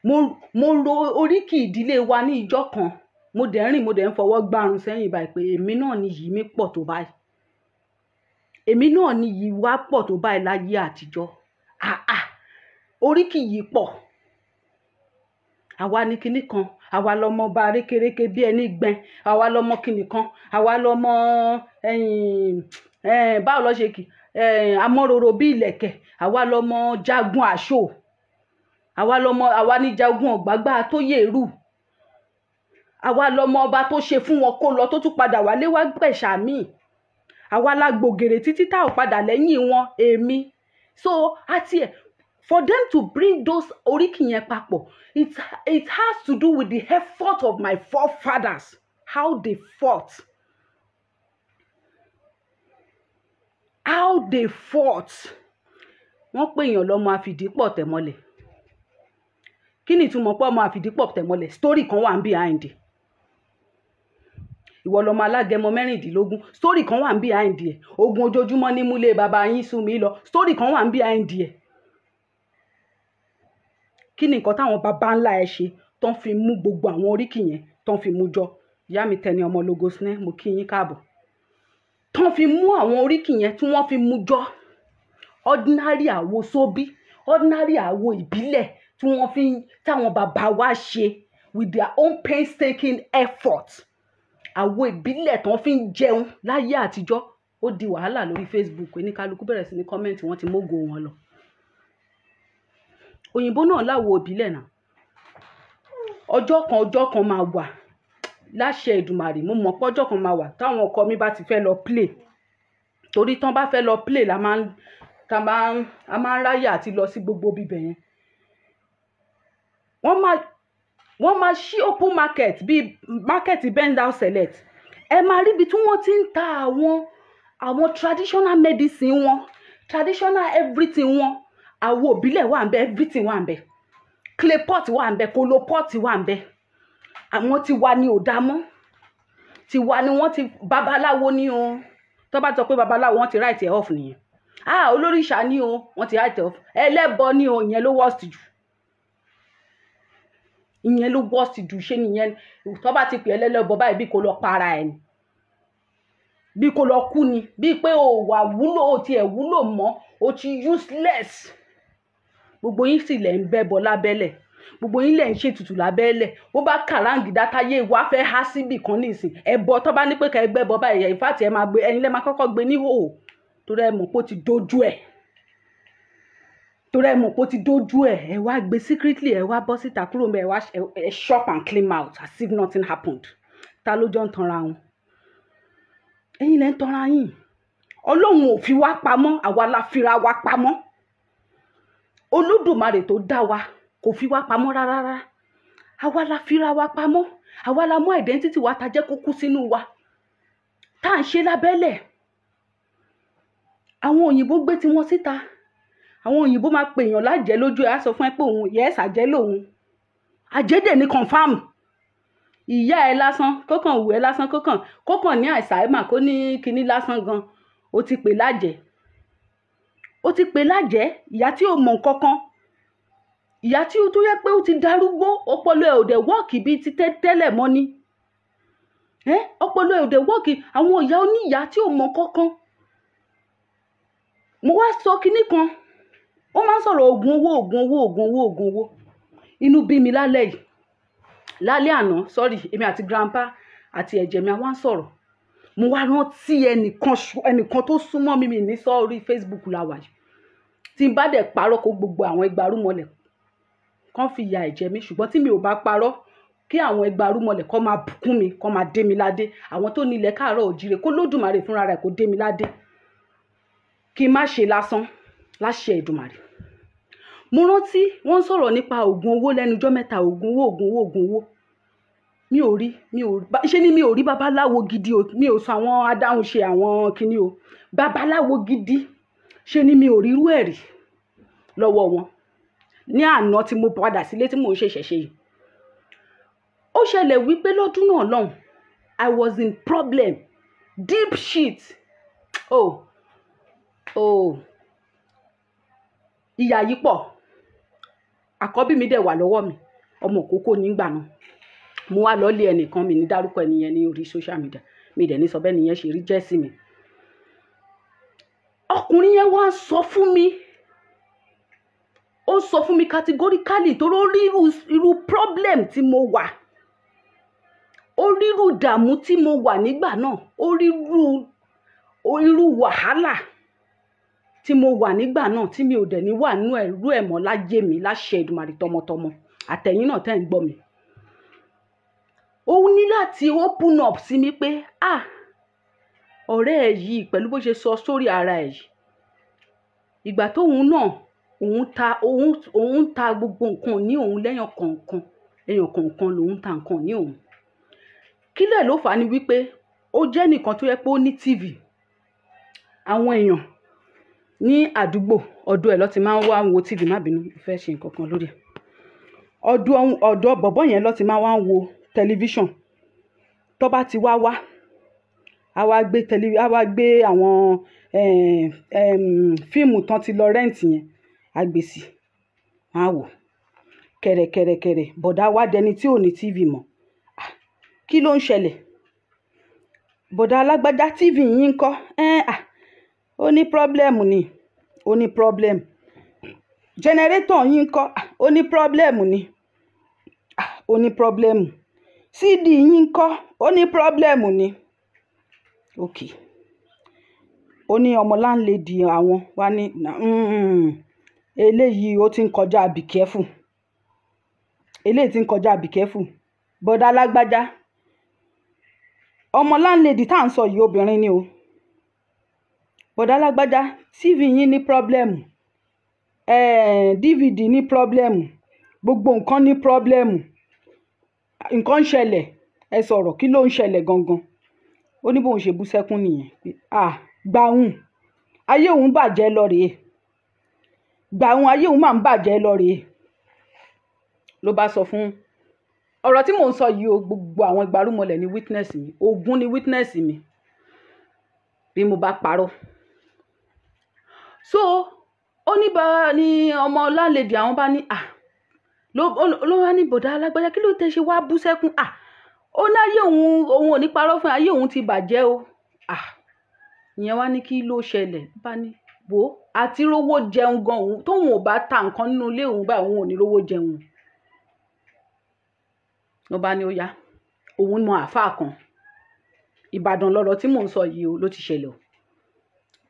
Mo ro oríkì ìdílé wa ní ìjọ́ kan, mo dẹ̀ ń rìn, mo dẹ̀ ń fọwọ́ gbárùn sẹ́yìn báyìí pé èmi náà ni yìí mi pọ̀ tó báyìí, èmi náà ni yìí wá pọ̀ tó báyìí láyé àtijọ́. Ah ah, oríkì yìí pọ̀. Àwa ní kinní kan, àwa lọmọ bá rékéréké bí ẹni gbẹ, àwa lọmọ kinní kan, àwa lọmọ báwo lọ ṣe kì amọ́roro bí ìlẹ̀kẹ̀, àwa lọmọ jagun àṣọ, àwa lọmọ, àwa ní jagun ọ̀gbágbá tó yèrú, àwa lọmọ ọba tó ṣe fún wọn kó lọ, tó tún padà wálé wá gbẹ̀ṣà míì. Àwa la gbògèrè títí tá ò padà lẹ́yìn wọn. Èmi so àti ẹ̀, for them to bring those oríkì yẹn papọ̀, it has to do with the effort of my forefathers, how they fought, how they fought. Wọ́n pè èèyàn lọ́mọ àfìdípọ̀ tẹ̀mọ́lẹ̀. Kí ni ìtumọ̀ pé ọmọ àfìdípọ̀ tẹ̀mọ́lẹ̀? Story kan wà ń behind. Ìwọ lọmọ alágẹmọ 16, story kan wà ń behind ẹ̀. Ogun ojoojúmọ́ ní múlé bàbá yín sú mi lọ, story kan wà ń behind ẹ̀. Kí ni nǹkan táwọn bàbá ńlá ẹ ṣe tán fi mú gbogbo àwọn oríkì yẹn tán fi mú jọ? Ìyá mi Tẹni ọmọ Logos sinẹ́, mo kí yín káàbọ̀. Tán fi mú àwọn oríkì yẹn tí wọ́n fi mú jọ. Ordinary àwo sóbí, ordinary àwo ìbílẹ̀ tí wọ́n fi táwọn bàbá wa ṣe with their own painstaking effort. Àwo ìbílẹ̀ tán fi ń jẹun láyé àtijọ́, ó di wàhálà lórí Facebook. Oníkálukú bẹ̀rẹ̀ sí ní comment, wọ́n ti mógo wọn lọ. Òyìnbó náà láwo ìbílẹ̀ náà. Ọjọ́ kan máa wà láṣẹ Èdùmàrè. Mo mọ̀ pé ọjọ́ kan máa wà táwọn ọkọ mi bá ti fẹ́ lọ play. Torí tán bá fẹ́ lọ play la máa ń, ta máa ń, a máa ń ráyè àti lọ sí gbogbo bíbẹ̀ yẹn. Wọ́n máa ṣí open market bíi market Bend Down Select. Ẹ máa rí ibi tí wọ́n ti ń ta àwọn traditional medicine wọn, traditional everything wọn. Àwo ìbílẹ̀ wà ńbẹ̀, everything wà ńbẹ̀. Clay pot wà ńbẹ̀, kolo pot wà ńbẹ̀. Àwọn tí wa ni ò dá mọ́. Tiwa ni wọ́n ti babaláwo ní o. Tó bá sọ pé babaláwo, wọ́n ti write ẹ̀ off nìyẹn. Ah, olóríṣà ní o, wọ́n ti write ẹ̀ off. Ẹlẹ́bọ ní o, ìyẹn ló worst jù. Ìyẹn ló worst jù, ṣé nìyẹn? Tó bá ti pè é lẹ́lẹ́bọ báyìí, bí kò lọ para ẹ̀ ni. Bí kò lọ kú ni. Bí pé o wà wúlò, o ti ẹ̀ wúlò mọ́, o ti useless. Gbogbo yín sì lẹ̀ ń bẹ́bọ lábẹ́lẹ̀. Gbogbo yín lẹ̀ ń ṣètùtù lábẹ́lẹ̀. Bó bá kàráǹgídá táyé wa fẹ́ há síbì kan nísìn. Ẹbọ tó bá ní pé ká ẹ gbẹ́bọ báyìí, in fact ẹ máa gbé, ẹ̀yin lẹ máa kọ́kọ́ gbé ní hòhò. Torí ẹ mọ̀ pé ó ti dojú ẹ̀. Torí ẹ mọ̀ pé ó ti dojú ẹ̀. Ẹ wá gbé secretly, ẹ wá bọ́ síta kúrò ńbẹ̀, ẹ wá ẹ shop and clean out as if nothing happened. Ta ló jọ ń tanra wọn? Ẹ̀yin lẹ ń tanra yín. Ọlọ́run ò fi wá pamọ́, àwa la fira wa pamọ́. Olódùmarè tó dá wa kò fi wá pamọ́ rárá. Àwa la fira wa pamọ́. Àwa la mú identity wa ta jẹ́ kó kú sínú wa. Tá à ń ṣe lábẹ́lẹ̀. Àwọn òyìnbó gbé tiwọn síta. Àwọn òyìnbó máa pè èèyàn lájẹ́ lójú ẹ̀, á sọ fún ẹ pé òun yes àjẹ́ lòun. Àjẹ́ dẹ̀ ní confirm. Ìyá ẹ lásán, kókàn wù ẹ lásán, kókàn ní Alzheimer, kó ní kinní lásán gan. Ó ti pè lájẹ́. Ó ti pè lájẹ́. Ìyá tí ò mọ̀ nǹkan kan. Ìyá tí ó tó yẹ pé ó ti darúgbó, ọpọlọ ẹ̀ ò dẹ̀ work bíi ti tẹ́lẹ̀ mọ́ ni. Ọpọlọ ẹ̀ ò dẹ̀ work. Àwọn ìyá oníyàá tí ò mọ̀ nǹkan kan. Mo wá sọ kinní kan. Ó máa ń sọ̀rọ̀ ògùn owó, ògùn owó, ògùn owó, ògùn owó. Inú bí mi lálẹ́ yìí. Lálẹ́ àná, sorry, èmi àti grandpa àti ẹ̀jẹ̀ mi a wá ń sọ̀rọ̀. Mo wá rántí ẹnìkan tó súnmọ́ mi, mi ní sọ orí Facebook la wà yìí. Tí n bá dẹ̀ parọ́ kó gbogbo àwọn ẹgbàrúmọlẹ̀ kán fi ìyà ẹ̀jẹ̀ mi, ṣùgbọ́n tí mi ò bá parọ́ kí àwọn ẹgbàrúmọlẹ̀ kó máa bùkún mi, kó máa dé mi ládé. Àwọn tó ní ilẹ̀ káàárọ̀ òjíire kó Lódùmarè fúnra rẹ̀ kó dé mi ládé. Kí n má ṣe lásán láṣẹ Èdùmàrè. Mo rántí wọ́n ń sọ̀rọ̀ nípa ògùn owó lẹ́nu ọjọ́ mẹ́ta, ògùn owó, ògùn owó, ògùn owó. Mi ò rí, mi ò rí, ṣé ni mi ò rí babaláwo gidi o, mi ò sọ àwọn adáhunṣe àwọn kinní o. Babaláwo gidi, ṣé ni mi ò rí irú ẹ̀ rí lọ́wọ́ wọn. Ní àná tí mo padà sílé tí mò ń ṣe ìṣẹ̀ṣe yìí. Ó ṣẹlẹ̀ wípé lọ́dún náà lọ́hùn, I was in problem, deep shit. Oh, oh, ìyà yìí pọ̀. Àkọ́bí mi dẹ̀ wà lọ́wọ́ mi, ọmọ òkókó nígbà náà. Mo wá lọ lé ẹnìkan, mi ní dárúkọ ẹni yẹn ní orí social media. Mi dẹ̀ ní sọ bẹ́ẹ̀ nìyẹn ṣe rí jẹ́ sí mi. Ọkùnrin yẹn wá sọ fún mi. Ó sọ fún mi categorically torí ó rí irú problem tí mo wà. Ó rí irú ìdààmú tí mo wà nígbà náà. Ó rí irú wàhálà tí mo wà nígbà náà tí mi ò dẹ̀ ní wà nínú ẹ̀rú ẹ̀ mọ́ láyé mi láṣẹ Èdùmàrè tọmọtọmọ. Àtẹ̀yìn náà tẹ́ ń gbọ́ mi. Ó ní láti open up sí mi pé, ah, Ọ̀rẹ́ ẹ̀ yìí pẹ̀lú bó ṣe sọ sórí ara ẹ̀ yìí, ìgbà tóun náà òun ta gbogbo nǹkan ní òun lẹ́yọ̀ kọ̀ọ̀kan, ẹyọ kọ̀ọ̀kan lòun ta nǹkan ní òun. Kílẹ̀ ló fà á ni wípé ó jẹ́ nìkan tó yẹ pé ó ní TV. Àwọn èèyàn ní àdúgbò ọ̀dọ̀ ẹ̀ ló ti máa ń wá wo TV. Má bínú, mo fẹ́ ṣe nǹkan kan lórí ẹ̀. Ọ̀dọ̀ bọ̀bọ́ yẹn ló ti máa wá wo tẹlifíṣàn. Tó bá ti wá wá, a wá gbé a wá gbé àwọn fíìmù tán ti lọ rẹ́ǹtì yẹn, a gbé sí, wọ́n á wò. Kẹ̀rẹ̀kẹ̀rẹ̀kẹ̀rẹ̀, bọ̀dá wá dẹni tí ò ní TV mọ́. Ah, kí ló ń ṣẹlẹ̀? Bọ̀dá alágbájá, TV yín ńkọ́? Ah, ó ní problem ni, ó ní problem. Generator yín ńkọ́? Ah, ó ní problem ni. Ah, ó ní problem. CD yín ńkọ́? Ó ní problem ni. Okay. Ó ní ọmọ landlady àwọn wá ní, eléyìí ó ti ń kọjá be careful. Eléyìí ti ń kọjá be careful. Bọ̀dá alágbájá, ọmọ landlady tá à ń sọ yìí obìnrin ni o. Bọ̀dá alágbájá, TV yín ní problem. DVD ní problem. Gbogbo nǹkan ní problem. Nǹkan ń ṣẹlẹ̀. Ẹ sọ̀rọ̀, kí ló ń ṣẹlẹ̀ gangan? Ó ní bóun ṣe bú sẹ́kún nìyẹn. Ah, gbàhùn. Ayé òun bàjẹ́ lọ rèé. Gbàhùn, ayé òun máa ń bàjẹ́ lọ rèé. Ló bá sọ fún ọ̀rọ̀ tí mò ń sọ yìí o, gbogbo àwọn ìgbárùmọlẹ̀ ni witness mi. Ògún ni witness mi. Bí mo bá parọ́. So, ó ní bá ní ọmọ landlady àwọn bá ní, ah, ló wá ní bọ̀dá alágbájá, kí ló tẹ ṣe wá bú sẹ́kún? Ah, ó ní ayé òun, òun ò ní parọ́ fún ayé òun ti bàjẹ́ o. Ah, ìyẹn wá ní kí ló ṣẹlẹ̀? Bá ní, wò ó, àti rówó jẹun gan òun, tóun ò bá ta nǹkan nínú ilé òun báyìí, òun ò ní rówó jẹun. Ló bá ní ó yá, òun mọ àáfàá kan. Ìbàdàn lọ̀rọ̀ tí mò ń sọ yìí o ló ti ṣẹlẹ̀ o.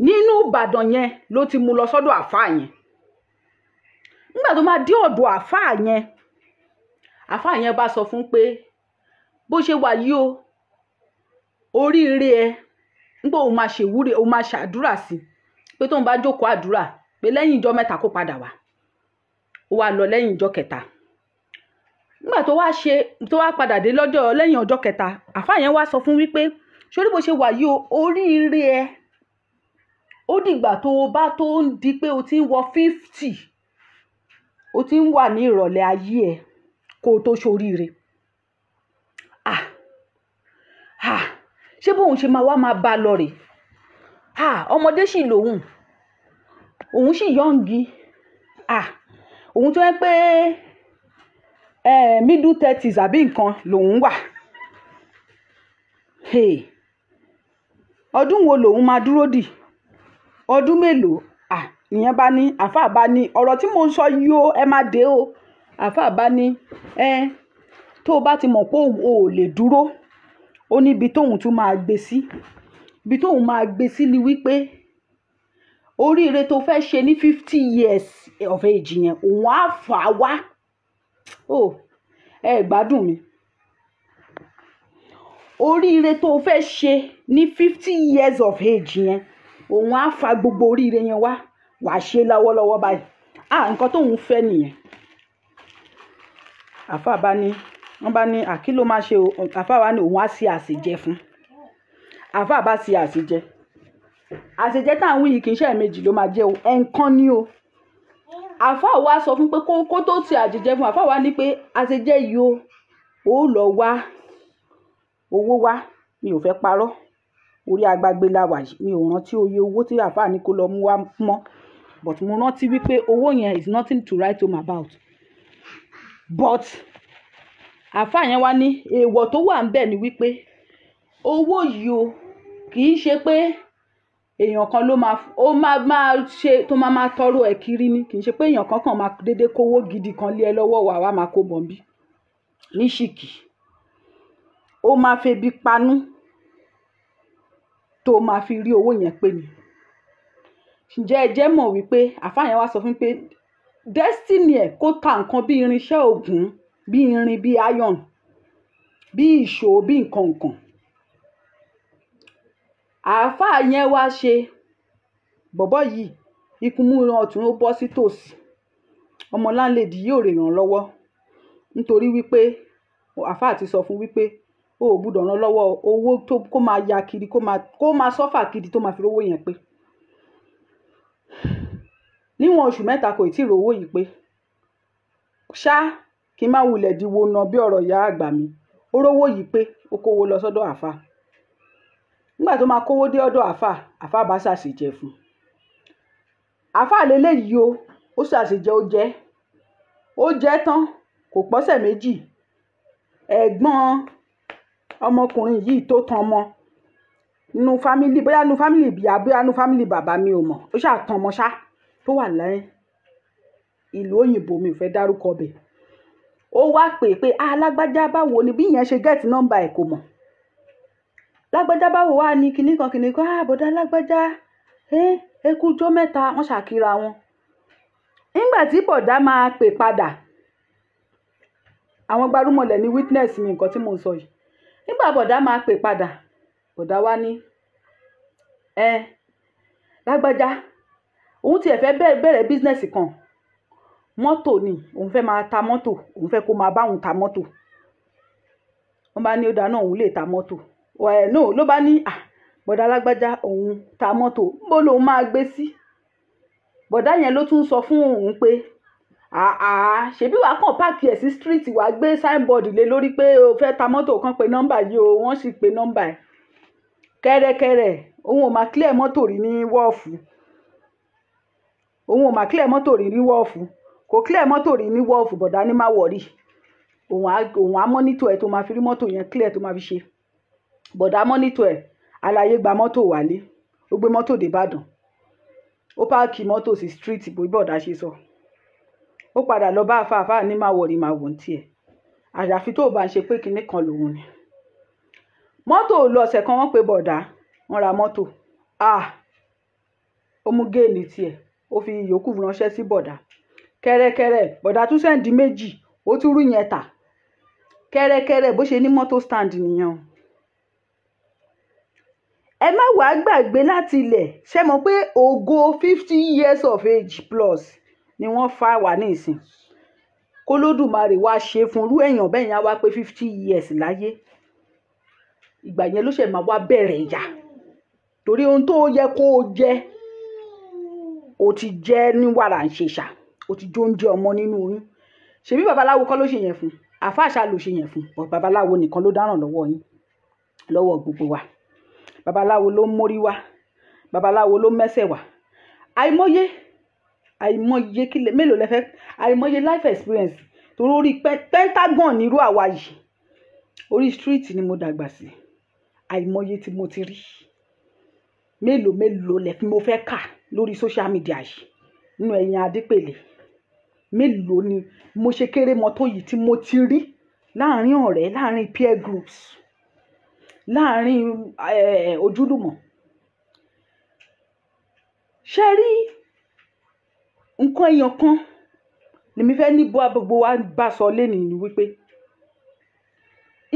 Nínú Ìbàdàn yẹn ló ti mú lọ sọ́dọ̀ àáfàá yẹn. Nígbà tó máa dé ọ̀dọ̀ àáfàá yẹn, àáfàá yẹn bá sọ fún pé bó ṣe wà yìí o, oríire ẹ, nígbà òun máa ṣèwúre, òun máa ṣàdúrà sí i, pé tóun bá jókòó àdúrà, pé lẹ́yìn ìjọ́ mẹ́ta kó padà wá. Ó wá lọ lẹ́yìn ìjọ́ kẹta. Nígbà tó wá ṣe, tó wá padà dé lọ́jọ́ lẹ́yìn ọjọ́ kẹta, àáfàá yẹn wá sọ fún wípé sórí bó ṣe wà yìí o, oríire ẹ, ó dìgbà tó o bá tó ń di pé o ti ń wọ 50, o ti ń wà ní ìrọ̀lẹ́ ayé ẹ kó o tó ṣoríire. Ah, ah, ṣé bóun ṣe máa wá máa bá a lọ rèé? Ah, ọmọdé sì lòun, òun sì yọ̀ǹgì. Ah, òun tó yẹ pé middle 30s àbí nǹkan lòun wà. Hey, ọdún wo lòun máa dúró dì? Ọdún mélòó? Ah, ìyẹn bá ní, àáfàá bá ní, ọ̀rọ̀ tí mò ń sọ yìí o, ẹ má dé o. Àáfàá bá ní, tó o bá ti mọ̀ pé o ò lè dúró, ó ní ibi tóun tún máa gbé sí. Ibi tóun máa gbé sí ni wípé oríire tó fẹ́ ṣe ní 50 years of age yẹn, òun á fà á wá. Oh, ẹ gbádùn mi. Oríire tó fẹ́ ṣe ní 50 years of age yẹn, òun á fa gbogbo oríire yẹn wá, wàá ṣe lọ́wọ́lọ́wọ́ báyìí. Ah, nǹkan tóun fẹ́ nìyẹn. Àáfàá bá ní, wọ́n bá ní, à kí ló máa ṣe o? Àáfàá wá ní òun á ṣe àsèjẹ fún. Àáfàá bá ṣe àsèjẹ. Àsèjẹ tá à ń wí yìí kì í ṣe ẹ̀ẹ̀mejì ló máa jẹ́ o, ẹ̀ẹ̀kan ni o. Àáfàá wá sọ fún pé kó tó ṣe àsèjẹ fún, àáfàá wá ní pé àsèjẹ yìí o, ó lọ wá owó wá, mi ò fẹ́ parọ́. Orí agbágbé la wà yìí, mi ò rántí oye owó tí àáfàá ní kó lọ mú wá mọ́. But mo rántí wípé owó yẹn is nothing to write home about. But àáfàá yẹn wá ní èèwọ̀ tó wà ńbẹ̀ ni wípé owó yìí o, kì í ṣe pé èèyàn kan ló máa, ó máa máa ṣe tó máa máa tọrọ ẹ̀ kiri ni. Kì í ṣe pé èèyàn kan kàn máa dédé kówó gidi kan lé ẹ lọ́wọ́ wà wá máa kó bọ̀m̀bí ní ṣìkì. Ó máa febi panú tó máa fi rí owó yẹn pé ni. Ǹjẹ́ ẹ jẹ́ mọ̀ wípé àáfàá yẹn wá sọ fún pé destiny ẹ̀ kó ta nǹkan bí irinṣẹ́ ògùn, bí irin, bí iron, bí ìṣó, bí nǹkan nǹkan. Àáfàá yẹn wá ṣe bọ̀bọ́ yìí, ikú mú ìran ọ̀tún, ó bọ́ sí tòsí. Ọmọ láńlẹ́dì yìí ò rè ràn lọ́wọ́, nítorí wípé àáfàá ti sọ fún wípé o ò gbúdọ̀ ràn lọ́wọ́ owó tó kó máa ya kiri, kó máa suffer kiri tó máa fi rówó yẹn pé. Níwọ̀n oṣù 3 kò tí ì rówó yìí pé ṣá. Kí n má wulẹ̀ diwo na bí ọ̀rọ̀ ìyá àgbà mi, ó rówó yìí pé, ó kówó lọ sọ́dọ̀ àáfàá. Nígbà tó máa kówó dé ọ̀dọ̀ àáfàá, àáfàá bá ṣàṣejẹ fún un. Àáfàá lélẹ́yìí o, ó ṣàṣejẹ, ó jẹ́, ó jẹ́ tán. Kò pọ́sẹ̀ 2, ẹ̀gbọ́n ọmọkùnrin yìí tó tan ọmọ nínú family, bóyá nínú family ìyá, bóyá nínú family bàbá, mi ò mọ̀, ó ṣáà tan ọmọ ṣá tó wà lẹ́yìn ìlú òyìnbó, mi ò fẹ́ dárúkọ bẹ̀. Ó wá pè pé, "Alágbájá, báwo ni?" Bí ìyẹn ṣe get nọ́mbà ẹ̀, kò mọ̀. "Lágbájá, báwo wá ní kinní kan kinní kan?" "Ah, bọ̀dá lágbájá, ẹ kú ọjọ́ mẹ́ta." Wọ́n ṣàkíra wọn. Nígbà tí bọ̀dá máa pè padà, àwọn gbarúmọlẹ̀ ní witness mi nǹkan tí mò ń sọ yìí. Nígbà bọ̀dá máa pè padà, bọ̀dá wá ní, "Ẹ lágbájá, òun tiẹ̀ fẹ́ bẹ̀rẹ̀ business kan, mọ́tò ni òun fẹ́ máa ta mọ́tò, òun fẹ́ kó máa bá òun ta mọ́tò." Wọ́n bá ní ó dáná, òun lè ta mọ́tò. Ẹ̀ no, ló bá ní, "À, bọ̀dá lágbájá, òun ta mọ́tò, bó lòun máa gbé sí?" Bọ̀dá yẹn ló tún sọ fún òun pé, "Àà, ṣebí wàá kàn park ẹ̀ sí street, wàá gbé signboard lé lórí pé o fẹ́ ta mọ́tò kan, pé nọ́mbà yìí o." Wọ́n sì pe nọ́mbà ẹ̀. Kẹ́rẹ́kẹ́rẹ́, òun ò máa clear mọ́tò rí ní wọ́ọ̀fù, òun ò máa clear mọ́tò rí ní wọ́ọ̀fù, kò clear mọ́tò rí ní wọ́ọ̀fù. Bọ̀dá ní má worry, òun á monitor ẹ̀ tó máa fi rí mọ́tò yẹn clear tó máa fi ṣe. Bọ̀dá monitor ẹ̀, àlàyé gba mọ́tò wálé, ó gbé mọ́tò dé Ìbàdàn, ó park mọ́tò sí street bó bọ̀dá ṣe sọ. Ó padà lọ bá àáfàá. Àáfàá ní má worry, má wò ní tiẹ̀, àyàfi tó bá ń ṣe pé kinní kan lòun ni. Mọ́tò ò lọ ọ̀sẹ̀ kan, wọ́n pe bọ̀dá, wọ́n ra mọ́tò. Ah, ó mú gain tiẹ̀, ó fi ìyókù ránṣẹ́ sí bọ̀dá. Kẹ́rẹ́kẹ́rẹ́, bọ̀dá tún send méjì, ó tún rú yẹn tà. Kẹ́rẹ́kẹ́rẹ́, bó ṣe ní mọ́tò stand nìyẹn o. Ẹ má wàá gbàgbé láti ilẹ̀, ṣe mọ̀ pé ògo 50 years of age plus ni wọ́n fà wá ní ìsìn. Kólódùmarè wá ṣe fún irú èèyàn bẹ́ẹ̀ yẹn, á wá pé 50 years láyé, ìgbà yẹn ló ṣẹ̀ máa wá bẹ̀rẹ̀ ìyà, torí ohun tó yẹ kó o jẹ, o ti jẹ ní wàrà ń ṣe ṣà, o ti jó oúnjẹ ọmọ nínú oyún. Ṣebí babaláwo kọ́ ló ṣe yẹn fún? Àáfàá ṣá ló ṣe yẹn fún. But babaláwo nìkan ló dáràn lọ́wọ́ yín, lọ́wọ́ gbogbo wa. Babaláwo ló ń mórí wá, babaláwo ló mẹ́sẹ̀ wá. Àìmọye, àìmọye, kílẹ̀ mélòó lẹ fẹ́? Àìmọye life experience, torí orí pentagon nírú àwa yìí, orí street ni mo dàgbà sí. Àìmọye tí mo ti rí, mélòó mélòó lẹ mo fẹ́ kà lórí social media yìí nínú ẹ̀yìn adépèlé? Mélòó ni mo ṣe kéré mọ́tò yìí tí mo ti rí láàrin ọ̀rẹ́, láàrin peer groups, láàrin ojúlùmọ̀? Ṣe rí nǹkan èèyàn kan lèmi fẹ́ ní bó gbogbo wa bá sọ lénìí ni wípé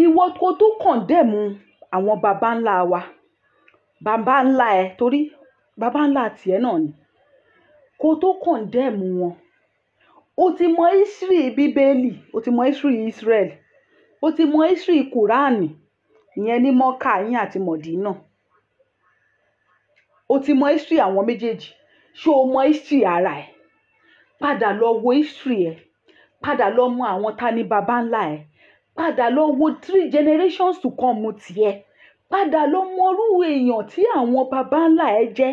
ìwọ kó tó condemn àwọn baba ńlá wa, baba ńlá ẹ, torí baba ńlá tiẹ̀ náà ni, kó tó condemn wọn, o ti mọ history Bíbélì, o ti mọ history Israel, o ti mọ history Kùránì, ìyẹn ní Mọ́kà yín àti Mọ̀dínà, o ti mọ history àwọn méjèèjì. Ṣé o mọ history ara ẹ? Padà lọ wo history ẹ, padà lọ mọ àwọn ta ni baba ńlá ẹ, padà lọ wo three generations to come tiẹ̀, padà lọ mọrú èèyàn tí àwọn baba ńlá ẹ jẹ́.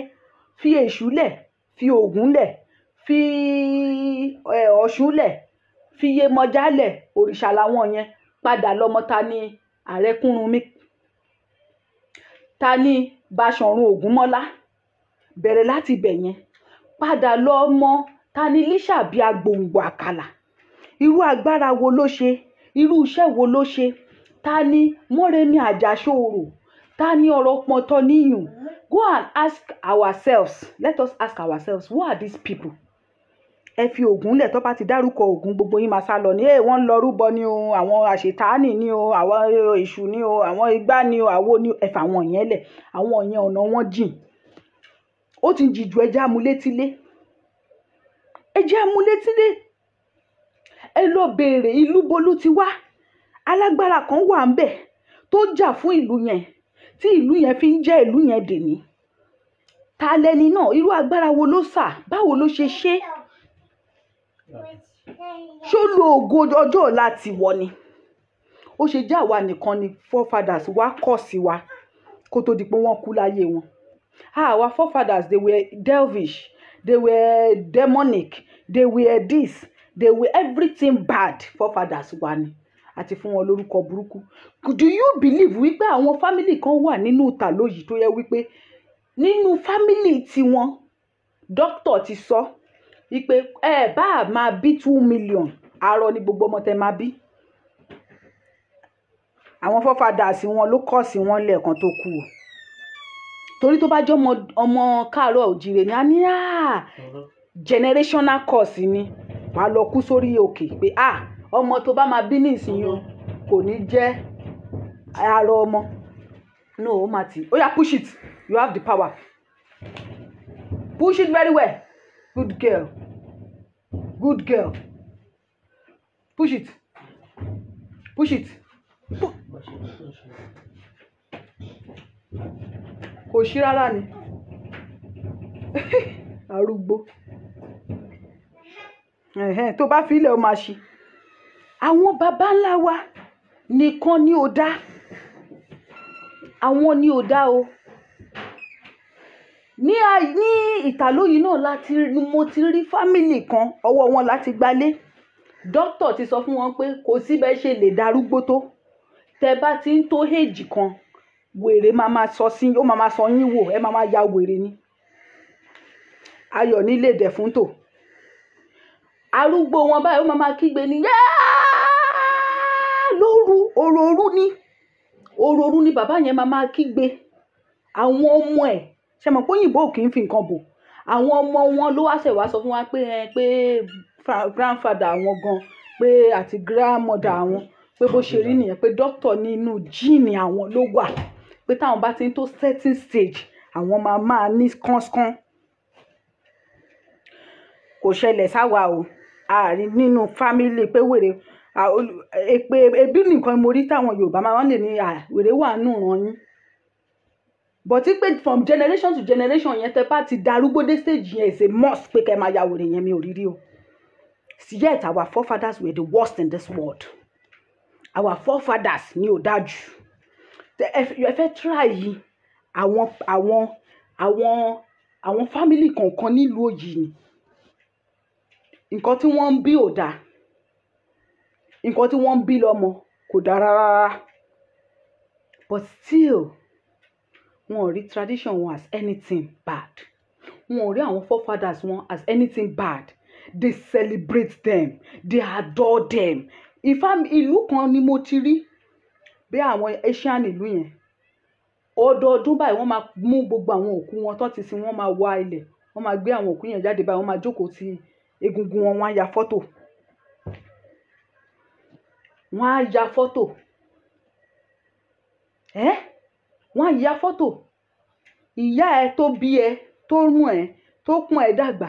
Fi Èṣù lẹ̀, fi Ògún lẹ̀, fi Ọ̀ṣun lẹ̀, fi Yemọja lẹ̀, òrìṣà làwọn yẹn. Padà lọ mọ ta ni Ààrẹ Kúrúnmí, ta ni Báṣọ̀run Ògúnmọ́lá. Bẹ̀rẹ̀ láti ibẹ̀ yẹn. Padà lọ mọ ta ni Lísàbí Agbòǹgbò Àkàlà, irú agbára wo ló ṣe, irú iṣẹ́ wo ló ṣe, ta ni Mọ́remí Àjàṣorò, ta ni Ọ̀rọ̀pọ̀ntọ̀ níyùn. Go and ask ourselves, let us ask ourselves, who are these people? Ẹ fi Ògún lẹ̀. Tó bá ti dárúkọ Ògún, gbogbo yín máa sá lọ ní wọ́n ń lọ rúbọ ni o, àwọn àṣetánì ni o, àwọn èṣù ni o, àwọn igbá ni o, àwo ni o. Ẹ fà àwọn yẹn lẹ̀, àwọn yẹn ọ̀nà wọn jìn, ó ti jìjù. Ẹ jẹ́ amúlétílé, ẹ jẹ́ amúlétílé. Ẹ lọ béèrè ìlú bolú ti wá. Alágbára kan wà ń bẹ̀ tó jà fún ìlú yẹn tí ìlú yẹn fi ń jẹ́ ìlú yẹn dèní. Ta lẹni náà? Irú agbára wo ló sà? Báwo ló ṣe ṣe? Ṣó lo ògo ọjọ́ ọ̀la tiwọ ni? Ó ṣe jẹ́ àwa nìkan ni forefathers wa kọ̀ sí wa kó tó di pé wọ́n kú láyé wọn? Ah, our forefathers, they were devilish, they were demonic, they were this, they were everything bad. Forefathers wa ni àti fún wọn lórúkọ burúkú. Do you believe wípé àwọn family kan wà nínú ìtàló yìí tó yẹ wípé nínú family tiwọn, doctor ti sọ wípé ẹ bá a máa bí 2 million, arọ ni gbogbo ọmọ tẹ máa bí? Àwọn forefathers wọn ló kọ̀ sí wọn lẹ́ẹ̀kan tó kú o. Torí tó bá jẹ́ ọmọ ọmọ káàárọ̀ òjìrè ni, a ní generational curse ni. Wàá lọ kú sórí òkè pé ọmọ tó bá máa bí nísìnyí o, kò ní jẹ́ arọ ọmọ. No, ó máa tì. Ó yá, push it, you have the power, push it very well. Good girl, good girl. Push it, push it. Kò sí rárá ni arúgbó. Ẹ̀hẹ́n, tó bá fi ilẹ̀, ó máa ṣí. Àwọn baba ńlá wa nìkan ni ò dá, àwọn ni ò dá o. Ní ìtàlóyìí náà láti mo ti rí family kan, ọwọ́ wọn láti gbalé. Dókítà ti sọ fún wọn pé kò sí bẹ́ẹ̀ ṣe lè darúgbó tó, tẹ bá ti ń tó èjì kan, wèrè máa ma sọ sí, ó máa ma sọ yín wò, ẹ máa ma ya wèrè ni. Ayọ̀ nílé dẹ̀ fún tò arúgbó wọn báyìí, ó máa ma kígbe ní yáá lóru. Òròòru ni, òròòru ni bàbá yẹn máa ma kígbe. Àwọn ọmọ ẹ̀, ṣe mọ̀ pé òyìnbó kì í fi nǹkan bò, àwọn ọmọ wọn ló wá ṣẹ̀ wá sọ fún wa pé ẹ pé grandfather àwọn gan pé àti grandmother àwọn pé bó ṣe rí nìyẹn, pé doctor nínú gene àwọn ló wà, pé táwọn bá ti ń tó certain stage, àwọn máa máa ní kánsán. Kò ṣẹlẹ̀ sáwa o. Àárín nínú family pé wèrè èpè ẹbí nìkan mo rí táwọn Yorùbá máa ń lè ní wèrè wà nù ràn yín, but pé from generation to generation yẹn, tẹ bá ti darúgbó dé stage yẹn, is a must pé kẹ́ máa ya wèrè yẹn, mi ò rí rí o. Yet our forefathers were the worst in this world. Our forefathers ni ò dájú. Ẹ fẹ́ try yìí, àwọn family kọ̀ọ̀kan nílùú òyì ni nǹkan tí wọ́n ń bí ò dáa, nǹkan tí wọ́n ń bí lọ́mọ kò dáa rárá, but still wọn ò rí tradition wọn as anything bad, wọn ò rí àwọn forefathers wọn as anything bad. They celebrate them, they adore them. Ìfá ìlú kan ni mo ti rí bí àwọn Asian ìlú yẹn, ọdọọdún báyìí, wọ́n máa mú gbogbo àwọn òkú wọn tó ti sin, wọ́n máa wá ilẹ̀, wọ́n máa gbé àwọn òkú yẹn jáde báyìí, wọ́n máa jókòó ti egungun wọn, wọ́n á ya fọ́tò, wọ́n á ya fọ́tò ẹ́, wọ́n á ya fọ́tò ìyá ẹ tó bí ẹ, tó mú ẹ, tó pọ́n ẹ dàgbà.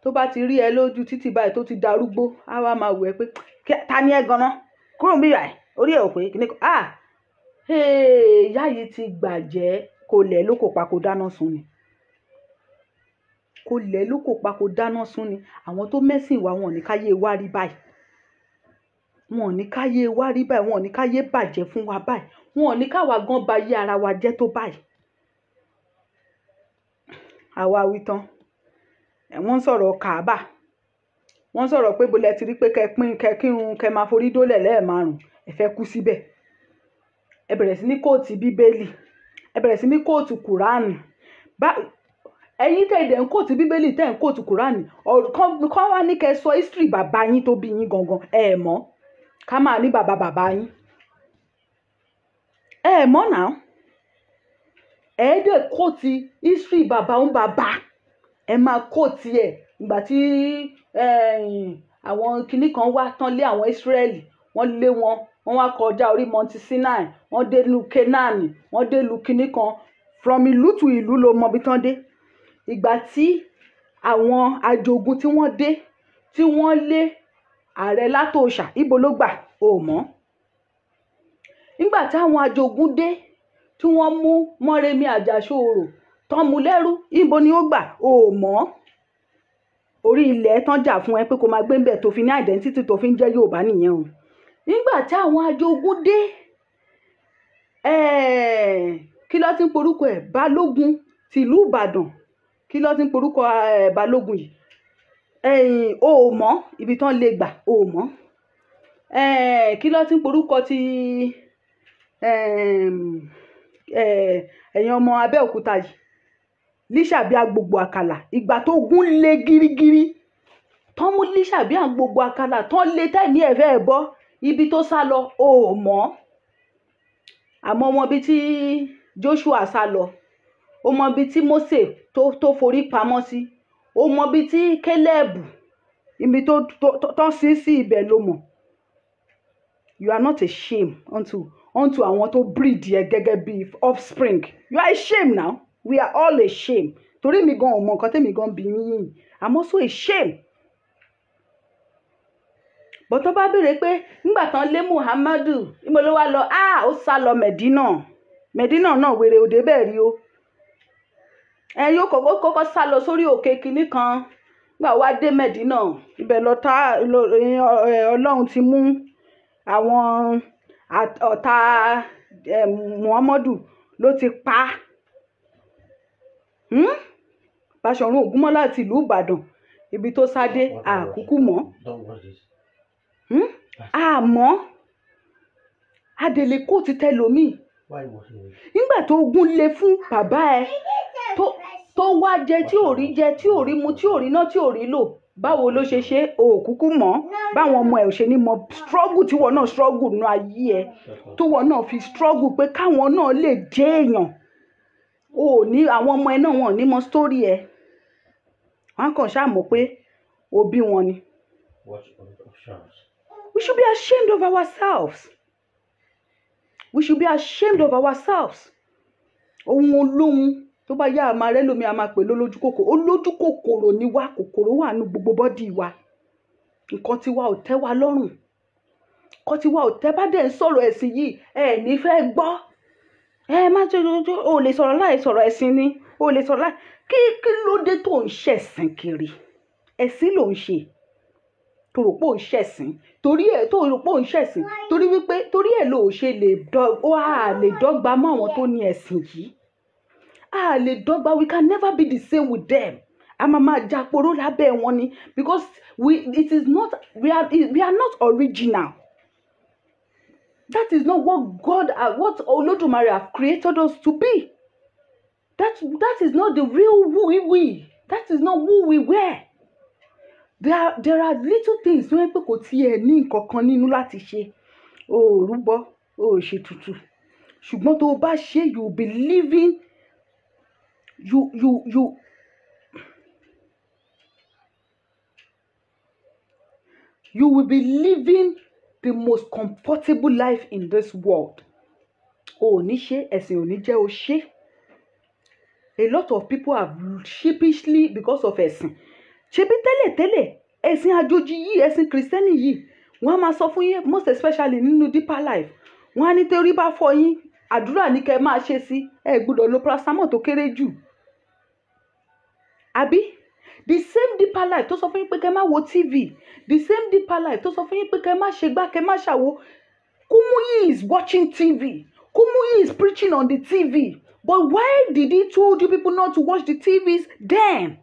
Tó bá ti rí ẹ lójú títì báyìí tó ti darúgbó, á wá máa wò ẹ pé, "Ta ni ẹ ganan? Kúrò níbí báyìí, orí ẹ ò pé kíní kan." Ah, ìyá yìí ti gbàjẹ́. Kò lẹ̀ ló kò pa, kò dáná sun ni, kò lẹ̀ ló kò pa, kò dáná sun ni. Àwọn tó mẹ́sìn wá, wọn ò ní káyé wá rí báyìí, wọn ò ní káyé wá rí báyìí, wọn ò ní káyé bàjẹ́ fún wa báyìí, wọn ò ní káwa gan ba yé ara wa jẹ́ tó báyìí. Àwa wí tán, wọ́n ń sọ̀rọ̀ Kàábà, wọ́n sọ̀rọ̀ pé bolẹ̀ ti rí pé kẹ́ pín, kẹ́ kírun, kẹ́ máa forí dólẹ̀ lẹ́ẹ̀márùn, ẹ fẹ́ kú síbẹ̀. Ẹ bẹ̀rẹ̀ sí ní quote Bíbélì, ẹ bẹ̀rẹ̀ sí ní quote Kùránì. Bá ẹ̀yin tẹ́ ẹ̀ ń quote Bíbélì, tẹ́ ẹ̀ ń quote Kùránì, kán wá ní kẹ́ sọ history bàbá yín tó bí yín gangan, ẹ mọ̀. Ká máa ní bàbá bàbá yín, ẹ mọ̀ náà. Ẹ dẹ̀ quote history bàbá ń bàbá, ẹ máa quote ẹ̀. Ìgbà tí àwọn kinní kan wá tán lé àwọn Ísírẹ́lì, wọ́n lé wọn, wọ́n wá kọjá orí Mount Sinai, wọ́n dé ìlú Kénáánì, wọ́n dé ìlú kinní kan. From ìlú to ìlú ló mọ ibi tán dé. Ìgbà tí àwọn ajogun tí wọ́n dé, tí wọ́n lé ààrẹ Látòòṣà, ibo ló gbà? O ò mọ̀. Nígbà tí àwọn ajogun dé, tí wọ́n mú Mọ́remí Àjàṣorò, tán mú lẹ́rú, ibo ni ó gbà? O ò mọ̀. Orí ilẹ̀ tán jà fún ẹ pé kó máa gbé ńbẹ̀ tó fi ní identity tó fi ń jẹ́ Yorùbá nìyẹn o. Nígbà tí àwọn ajogun dé, kí ló ti ń porúkọ ẹ̀? Balógun tìlú Ìbàdàn. Kí ló ti ń porúkọ Balógun yìí? O ò mọ̀ ibi tán lè gbà, o ò mọ̀. Kí ló ti ń porúkọ ti ẹ̀yin ọmọ Abẹ́òkúta yìí? Lísàbí Agbogbo Àkàlà. Ìgbà tó gún lé gírígírí, tán mú Lísàbí Agbogbo Àkàlà, tán lé tẹ̀mí ẹ̀ fẹ́ bọ́, ibi tó sá lọ, o ò mọ̀. Àmọ́ mọ ibi tí Joshua sá lọ, o mọ ibi tí Mósè tó forí pamọ́ sí, o mọ ibi tí Kélẹ́bù, ibi tó tán sí sí ibẹ̀ ló mọ̀. You are not a shame unto àwọn tó breed ẹ gẹ́gẹ́ bí offspring. You are a shame now. We are all a shame. Torí mi gan ò mọ nǹkan tẹ́mi gan bí yín yìí. I'm also a shame. But tó bá béèrè pé nígbà tán lé Muhammadu, níbo ló wá lọ? Ah, ó sá lọ Mẹ̀dínà. Mẹ̀dínà náà wèrè òde bẹ́ẹ̀ rí o. Ẹ yóò kọ́kọ́ sá lọ sórí òkè kinní kan. Nígbà wá dé Mẹ̀dínà, ibẹ̀ lọ tá Ọlọ́run ti mú àwọn ọ̀tá Muhammadu ló ti pa. Báṣọ̀run Ògúnmọ́lá ti ìlú Ìbàdàn, ibi tó sá dé, àkúkú mọ́. Àmọ́ Adèlé kò ti tẹlòmíì. Nígbà tó gún lé fún bàbá ẹ tó wá jẹ tí ò rí jẹ, tí ò rí mu, tí ò rí ná, tí ò rí lò, báwo ló ṣe ṣe? O kúkú mọ̀. Báwọn ọmọ ẹ ò ṣe ní mọ struggle tí wọn náà struggle nínú ayé ẹ, tó wọn náà fi struggle pé káwọn náà lè jẹ́ èèyàn. O ò ní àwọn ọmọ ẹ náà, wọn ò ní mọ story ẹ. Wọn kàn ṣáà mọ̀ pé òbí wọn ni. We should be ashamed of ourselves. We should be ashamed of ourselves. Ohun olóhun tó bá yá, a máa rẹ́ lómi, a máa pè lólójú kòkòrò. Olójú kòkòrò ni wá, kòkòrò wà nínú gbogbo body wa. Nǹkan tí wa ò tẹ́ wa lọ́rùn. Nǹkan tí wa ò tẹ́ bá dẹ̀ ń sọ̀rọ̀ ẹ̀sìn yìí, ẹ ní fẹ́ gbọ́. Ẹ má ṣe o lè sọ̀rọ̀ láì sọ̀rọ̀ ẹ̀sìn ni. O lè sọ̀rọ̀ láì. Kí ló dé tó ń ṣẹ̀sìn kiri? Ẹ̀sìn ló ń ṣe. Tó rò pé ò ń ṣẹ̀sìn. Torí ẹ̀ tó rò pé ò ń ṣẹ̀sìn. Torí wípé torí ẹ̀ ló ṣe lè dọ́, ó à lè dọ́gba mọ́ àwọn tó ní ẹ̀sìn yìí. A lè dọ́gba, we can never be the same with them. A máa máa jàporó lábẹ́ wọn ni, because we it is not we are we are not original. That is not what God, what Olódùmarè have created us to be. That is not the real who we. That is not who we were. There are little things tó yẹ pé kò tiẹ̀ ní nǹkan kan nínú láti ṣe. O ò rúbọ, o ò ṣètùtù. Ṣùgbọ́n tó o bá ṣe, you will be living, you you you you will be living the most comfortable life in this world. O ò ní ṣe, ẹ̀sìn ò ní jẹ́ o ṣe. A lot of people have sheepishly because of ẹ̀sìn. Ṣebí tẹ́lẹ̀tẹ́lẹ̀, ẹ̀sìn àjòjì yìí, ẹ̀sìn Kristẹni yìí, wọ́n á máa sọ fún yín, most especially nínú Deeper Life. Wọ́n á ní torí bá fọ́ yín, àdúrà ní kẹ́ ẹ máa ṣe sí, ẹ gbọ́dọ̀ lo paracetamol tó kéré jù. Àbí? The same Deeper Life tó sọ fún yín pé kẹ́ ẹ má wo TV, the same Deeper Life tó sọ fún yín pé kẹ́ ẹ má ṣe gbá, kẹ́ ẹ má ṣàwo. Kumuyi is watching TV. Kumuyi is preaching on the TV. But why did he told you people not to watch the TVs then?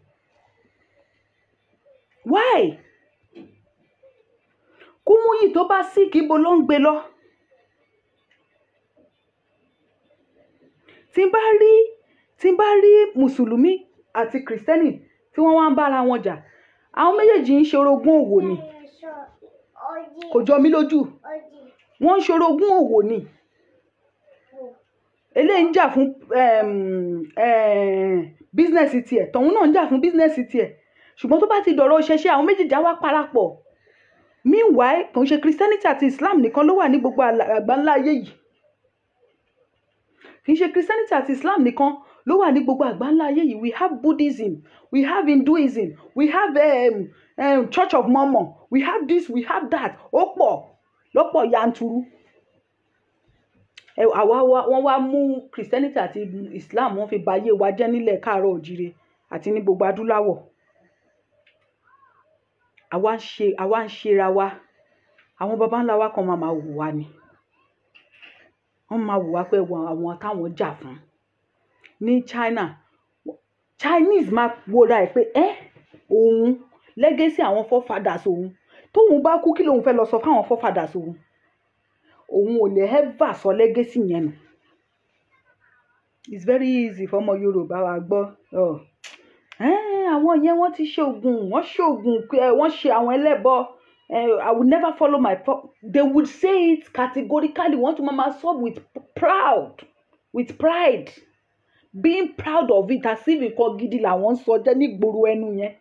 Why? Kumuyi tó bá sick, ibo ló ń gbé lọ? Tí n bá rí Mùsùlùmí àti Kìrìsìtẹ́nì tí wọ́n wá ń bára wọn jà, àwọn méjèèjì ń ṣorogún òwò ni. Kò jọ mí lójú. Wọ́n ń ṣorogún òwò ni. Eléyìí ń jà fún business tiẹ̀, tọ̀hún náà ń jà fún business tiẹ̀. Ṣùgbọ́n tó bá ti dọ̀rọ̀ ìṣẹ̀ṣe, àwọn méjèèjì á wá parapọ̀. Meanwhile, kò ń ṣe Christianity àti Islam nìkan ló wà ní gbogbo àgbáńlá ayé yìí. Kì í ṣe Christianity àti Islam nìkan ló wà ní gbogbo àgbáńlá ayé yìí. We have Buddhism, we have Hinduism, we have Church of Mormon, we have this, we have that. Ó pọ̀ lọ́pọ̀ yanturu. Àwa wọ́n wá mú Christianity àti Islam, wọ́n fi ba ayé wa jẹ́ nílẹ̀ káàárọ̀ òjíire àti ní gbogbo adúláwọ̀. Àwa ń ṣe, àwa ń ṣera wa. Àwọn baba ńlá wa kan máa wò wá ni. Wọ́n máa wò wá pé àwọn táwọn jà fún. Ní China, Chinese máa wòra ẹ̀ pé ẹ́ òun legacy àwọn forefathers òun. Tóun bá kú, kí lòun fẹ́ lọ sọ fún àwọn forefathers òun? Òun ò lè ever sọ legacy yẹn nù. It's very easy fún ọmọ Yorùbá wa gbọ́. Oh. Àwọn yẹn wọ́n ti ṣe ògùn, wọ́n ṣe ògùn, wọ́n ṣe àwọn ẹlẹ́bọ. I will never follow my, they would say it categorically. Wọ́n tún máa sọ with proud, with pride, being proud of it, as if nǹkan gidi làwọn ń sọ jẹ́ nígboro ẹnu yẹn.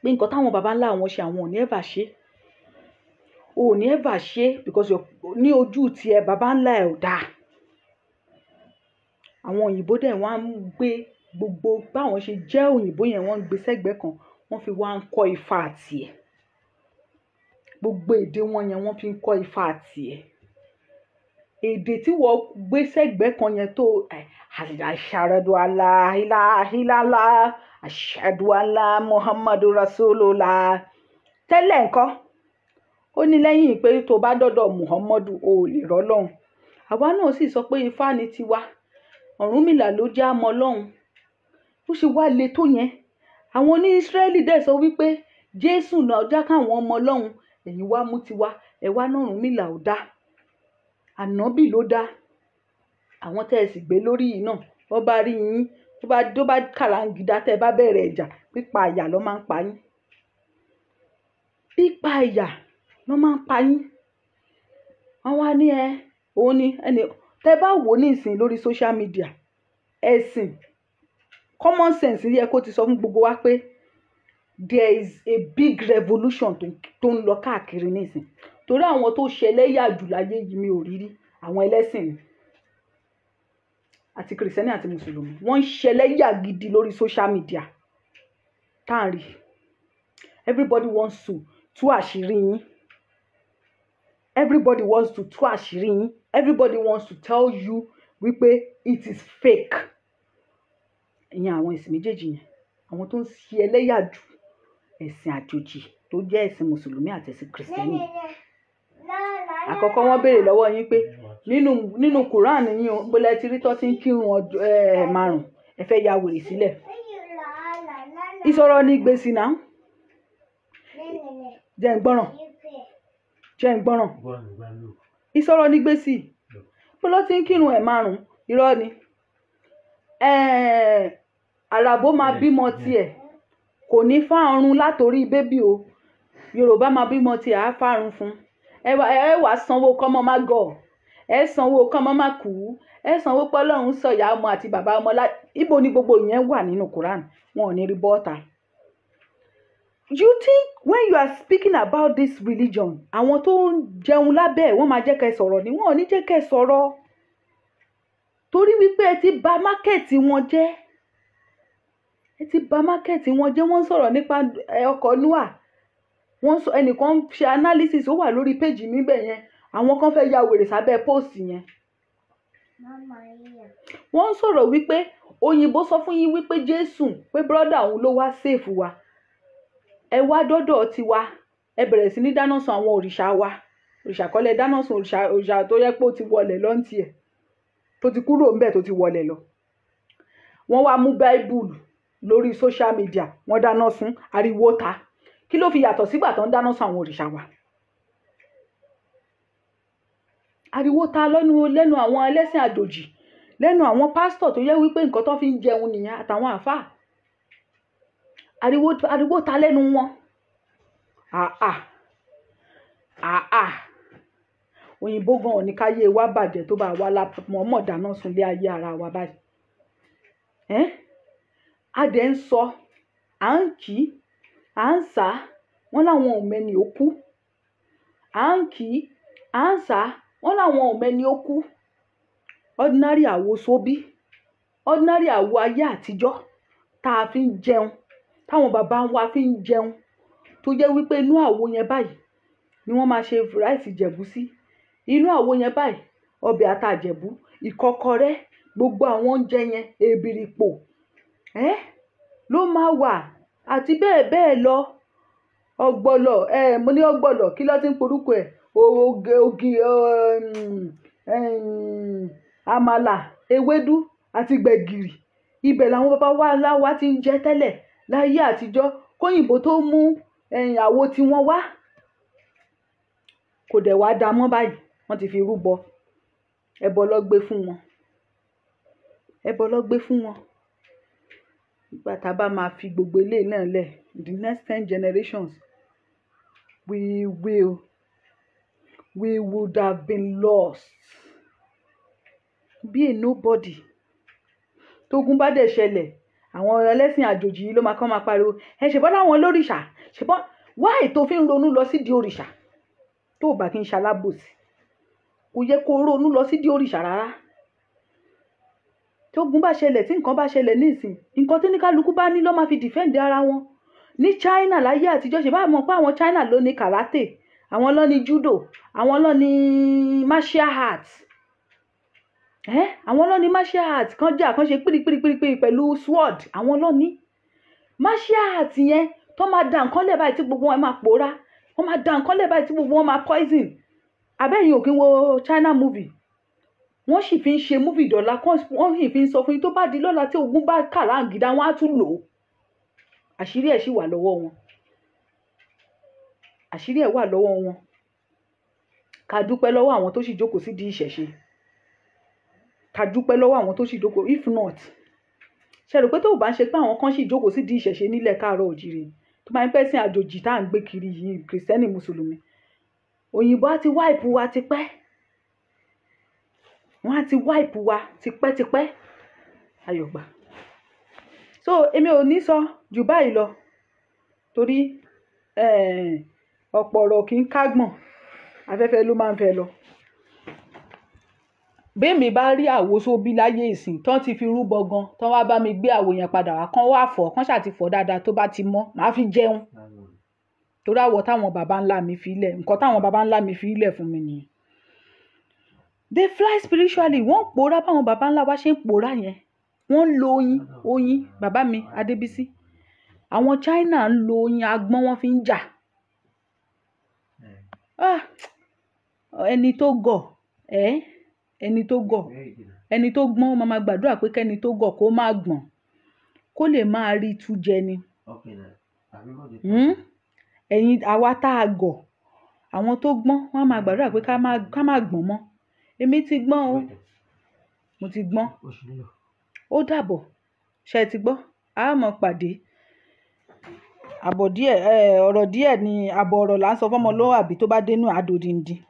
Pé nǹkan táwọn baba ńlá àwọn ṣe, àwọn ò ní ever ṣe. O ò ní ever ṣe because ní ojú tiẹ̀, baba ńlá ẹ̀ ò dáa. Àwọn òyìnbó dẹ̀ wọ́n á ń gbé gbogbo báwọn ṣe jẹ́ òyìnbó yẹn, wọ́n ń gbé sẹ́gbẹ̀ẹ́ kan, wọ́n fi wá ń kọ́ ifá tiẹ̀. Gbogbo èdè wọn yẹn, wọ́n fi ń kọ́ ifá tiẹ̀. Èdè tí wọ́n gbé sẹ́gbẹ̀ẹ́ kan yẹn tó ashhadu alla ilaha illallah, ashhadu anna Muhammadu rasulullah tẹ́lẹ̀ ńkọ́, ó ní lẹ́yìn pé tó bá dọ́dọ̀ Muhammadu, o ò lè rọ́lọ́hun. Àwa náà sì sọ pé ifá ni tiwa, Ọ̀rúnmìlà ló já mọ́ lọ́hùn. Ó ṣe wá le tó yẹn. Àwọn ní Ísírẹ́lì dẹ̀ sọ wípé Jésù náà já káwọn ọmọ lọ́hùn. Ẹ̀yin wá mú tiwa, ẹ wá náà Ọ̀rúnmìlà ò dá, ànábì ló dá. Àwọn tẹ́ ẹ sì gbé lórí yìí náà, wọ́n bá rí yín, tó bá kàràǹgídá, tẹ́ ẹ bá bẹ̀rẹ̀ ìjà, pípa àyà ló máa ń pa yín. Pípa àyà ló máa ń pa yín. Wọ́n wá ní ẹ òun ni ẹni tẹ́ bá wò ní ìsìn lórí social media. Ẹ̀sìn, common sense yẹ kó ti sọ fún gbogbo wa pé there is a big revolution tó ń lọ káàkiri nísìn, torí àwọn tó ṣẹlẹ́yà jù láyé yìí, mi ò rí rí, àwọn ẹlẹ́sìn ni, àti Kìrìsìtẹ́nì àti Mùsùlùmí. Wọ́n ń ṣẹlẹ́yà gidi lórí social media tá à ń rí. Everybody wants to tú àṣírí yín. Everybody wants to tú àṣírí yín. Everybody wants to tell you wípé it is fake. Ìyẹn àwọn ẹ̀sìn méjèèjì yẹn, àwọn tó ń ṣe ẹlẹ́yà jù, ẹ̀sìn àjòjì tó jẹ́ ẹ̀sìn Mùsùlùmí àti ẹ̀sìn Kìrìsìtẹ́nì. Àkọ́kọ́, wọ́n béèrè lọ́wọ́ yín pé nínú Quran yín o, bólẹ̀ tí rí tó ti ń kírun ọjọ́ márùn, ẹ fẹ́ ya wèrè sílẹ̀. Ìsọ̀rọ̀ ní gbèsè náà. Jẹ́ ń gbọ́ràn, jẹ́ ń gbọ́ràn. Ìsọ̀rọ̀ ní gbèsè bólẹ̀ tí ń kírun ẹ̀ márùn, irọ́ ni. Àràbó máa bímọ tiẹ̀, kò ní fárun látòrí baby o. Yorùbá máa bímọ tiẹ̀, á fárun fún ẹ. Wá sanwó kọ́mọ má gọ̀, ẹ sanwó kọ́mọ má kú, ẹ sanwó pọ́lọ́run sọ̀yà ọmọ àti bàbá ọmọ. Ibo ni gbogbo ìyẹn wà nínú Quran? Wọn ò ní rí bọ́ọ̀tà. You think when you are speaking about this religion, àwọn tó ń jẹun lábẹ́ ẹ̀, wọ́n máa jẹ́ kẹ́ ẹ sọ̀rọ̀ ni? Wọ́n ò ní jẹ́ kẹ́ ẹ sọ̀rọ̀, torí wípé ẹ ti bà market wọn jẹ́. Ẹ ti bà market wọn jẹ́. Wọ́n ń sọ̀rọ̀ nípa ọkọ̀ Noah. Wọ́n sọ, ẹnìkan ṣe analysis, ó wà lórí péjì mi bẹ́ẹ̀ yẹn. Àwọn kan fẹ́ ya wèrè sábẹ́ post yẹn. Wọ́n ń sọ̀rọ̀ wípé òyìnbó sọ fún yín wípé Jésù, pé brother òun ló wá save wa. Ẹ wá dọ́dọ̀ tiwa, ẹ bẹ̀rẹ̀ sí ní dáná sun àwọn òrìṣà wa. Òrìṣà kọ́lẹ̀ dáná sun, òrìṣà, òrìṣà tó yẹ pé ó ti wọlẹ̀ lọ́ntì ẹ̀, tó ti kúrò ńbẹ̀, tó ti wọlẹ̀ lọ. Wọ́n wá mú Báíbùlù lórí social media, wọ́n dáná sun, ariwo ta. Kí ló fi yàtọ̀ sígbà tó ń dáná sun àwọn òrìṣà wa? Ariwo ta lẹ́nu àwọn ẹlẹ́sìn àjòjì, lẹ́nu àwọn pásítọ̀ tó yẹ wípé nǹkan tó fi ń jẹun nìyẹn, àtàwọn àáfàá. Ariwo ta lẹ́nu wọn. Àà àà, òyìnbó gan ò ní káyé wa bàjẹ́ tó bá wà mọ̀ọ́mọ̀ dáná sunlé ayé ara wa báyìí. Ẹ́ a dẹ̀ ń sọ À ń kì í, à ń sà á, wọ́n láwọn ò mẹ́ni ó kú. À ń kì í, à ń sà á, wọ́n láwọn ò mẹ́ni ó kú. Ordinary àwo sóbí, ordinary àwo ayé àtijọ́ tá a fi ń jẹun, táwọn bàbá wa fi ń jẹun, tó jẹ́ wípé inú àwo yẹn báyìí ni wọ́n máa ṣe rice Ìjẹ̀bú sí. Inú àwo yẹn báyìí, ọbẹ̀ ata Ìjẹ̀bú, ìkọ́kọrẹ́, gbogbo àwọn oúnjẹ yẹn, èbìrìpò, ló máa wà àti bẹ́ẹ̀ bẹ́ẹ̀ lọ. Ọ̀gbọ̀lọ̀, mo ní ọ̀gbọ̀lọ̀, kí ló ti ń porúkọ ẹ̀? Ògì, àmàlà, ewédú àti gbẹ̀gìrì. Ibẹ̀ làwọn bàbá wa ńlá wa ti ń jẹ tẹ́lẹ̀ láyé àtijọ́, kóyìnbó tó mú àwo tí wọ́n wá. Kò dẹ̀ wá da mọ́ báyìí, wọ́n ti fi rúbọ. Ẹbọ ló gbé fún wọn. Ẹbọ ló gbé fún wọn. Ìgbà tá a bá máa fi gbogbo eléyìí náà lẹ̀, the next 10 generations, we would have been lost. Be a nobody. Tógun bá dẹ̀ ṣẹlẹ̀, àwọn ẹlẹ́sìn àjòjì yìí ló máa kọ́ máa pariwo, ẹ ṣèbọ́ láwọn lórìṣà, ṣèbọ́ why tó fi ń ronú lọ sídìí òrìṣà tó bá kí ń ṣalábòsí. Kò yẹ kó ronú lọ sídìí òrìṣà rárá. Tógun bá ṣẹlẹ̀, tí nǹkan bá ṣẹlẹ̀ nísìn, nǹkan tí oníkálukú bá ní ló máa fi defend ara wọn. Ní China láyé àtijọ́, ṣe bá mọ̀ pé àwọn China ló ní karate, àwọn ló ní judo, àwọn ló ní martial arts. Àwọn ló ní martial arts kan jà, kan ṣe pírípírípírí pẹ̀lú sword, àwọn ló ní martial arts yẹn tó máa da nǹkan lẹ̀ báyìí tí gbogbo wọn máa pòórá. Wọ́n máa da nǹkan lẹ̀ báyìí tí gbogbo wọn máa poison. Àbẹ́yìn ò kí ń wo China movie. Wọ́n sì fi ń ṣe movie dọ̀la, wọ́n sì fi ń sọ fún yín tó bá di lọ́la tí ogun bá kàràǹgídá, wọ́n á tún lò ó. Àṣírí ẹ̀ sì wà lọ́wọ́ wọn. Àṣírí ẹ̀ wà lọ́wọ́ wọn. Ká dúpẹ́ lọ́wọ́ àwọn tó sì jókòó sídìí ìṣẹ̀ṣe. Ká dúpẹ́ lọ́wọ́ àwọn tó sì jókòó. If not, ṣe rò pé tó bá ń ṣe pé àwọn kan sì jókòó sídìí ìṣẹ̀ṣe nílẹ̀ káàárọ̀ òjìrè, tó máa ń pẹ́ sí àjòjì tá à ń gbé kiri yìí, Kìrìsìtẹ́nì, Mùsùlùmí, òyìnbó á ti wipe wa tipẹ́. Wọ́n á ti wipe wa tipẹ́tipẹ́. Ayọ̀gbà. So èmi ò ní sọ jù báyìí lọ, torí ọ̀pọ̀ ọ̀rọ̀ kì í kágbọ̀n, afẹ́fẹ́ ló máa ń fẹ́ lọ. Bí èmi bá rí àwo sóbí láyé ìsìn tán ti fi rúbọ gan, tán wá bá mi gbé àwo yẹn padà wá, kán wá fọ̀, kán ṣáà ti fọ̀ dáadáa, tó bá ti mọ́, màá fi jẹun. Torí àwọ̀ táwọn baba ńlá mi fi lẹ̀, nǹkan táwọn baba ńlá mi fi lẹ̀ fún mi nìyẹn. They fly spiritually. Wọ́n ń pòórá báwọn baba ńlá wa ṣe ń pòórá yẹn. Wọ́n ń lo oyin, oyin, bàbá mi Adébísí. Àwọn China ń lo oyin agbọ́n, wọ́n fi ń jà. Ah, ẹni tó gọ̀, ẹni tó gọ̀, ẹni tó gbọ́n, ó máa ma gbàdúrà pé kẹ́ni tó gọ̀ kó má gbọ̀n, kó lè máa rí tú jẹ ni. Ẹ̀yin àwa tá a gọ̀, àwọn tó gbọ́n, wọ́n á máa gbàdúrà pé ká má gbọ̀n mọ́. Èmi ti gbọ́n o. Mo ti gbọ́n. Ó dàbọ̀. Ṣé ẹ ti gbọ́? A máa pàdé. Àbọ̀ díẹ̀, ọ̀rọ̀ díẹ̀ ni àbọ̀ ọ̀rọ̀ là ń sọ fún ọmọlúàbí tó bá dénú àdòdìndín.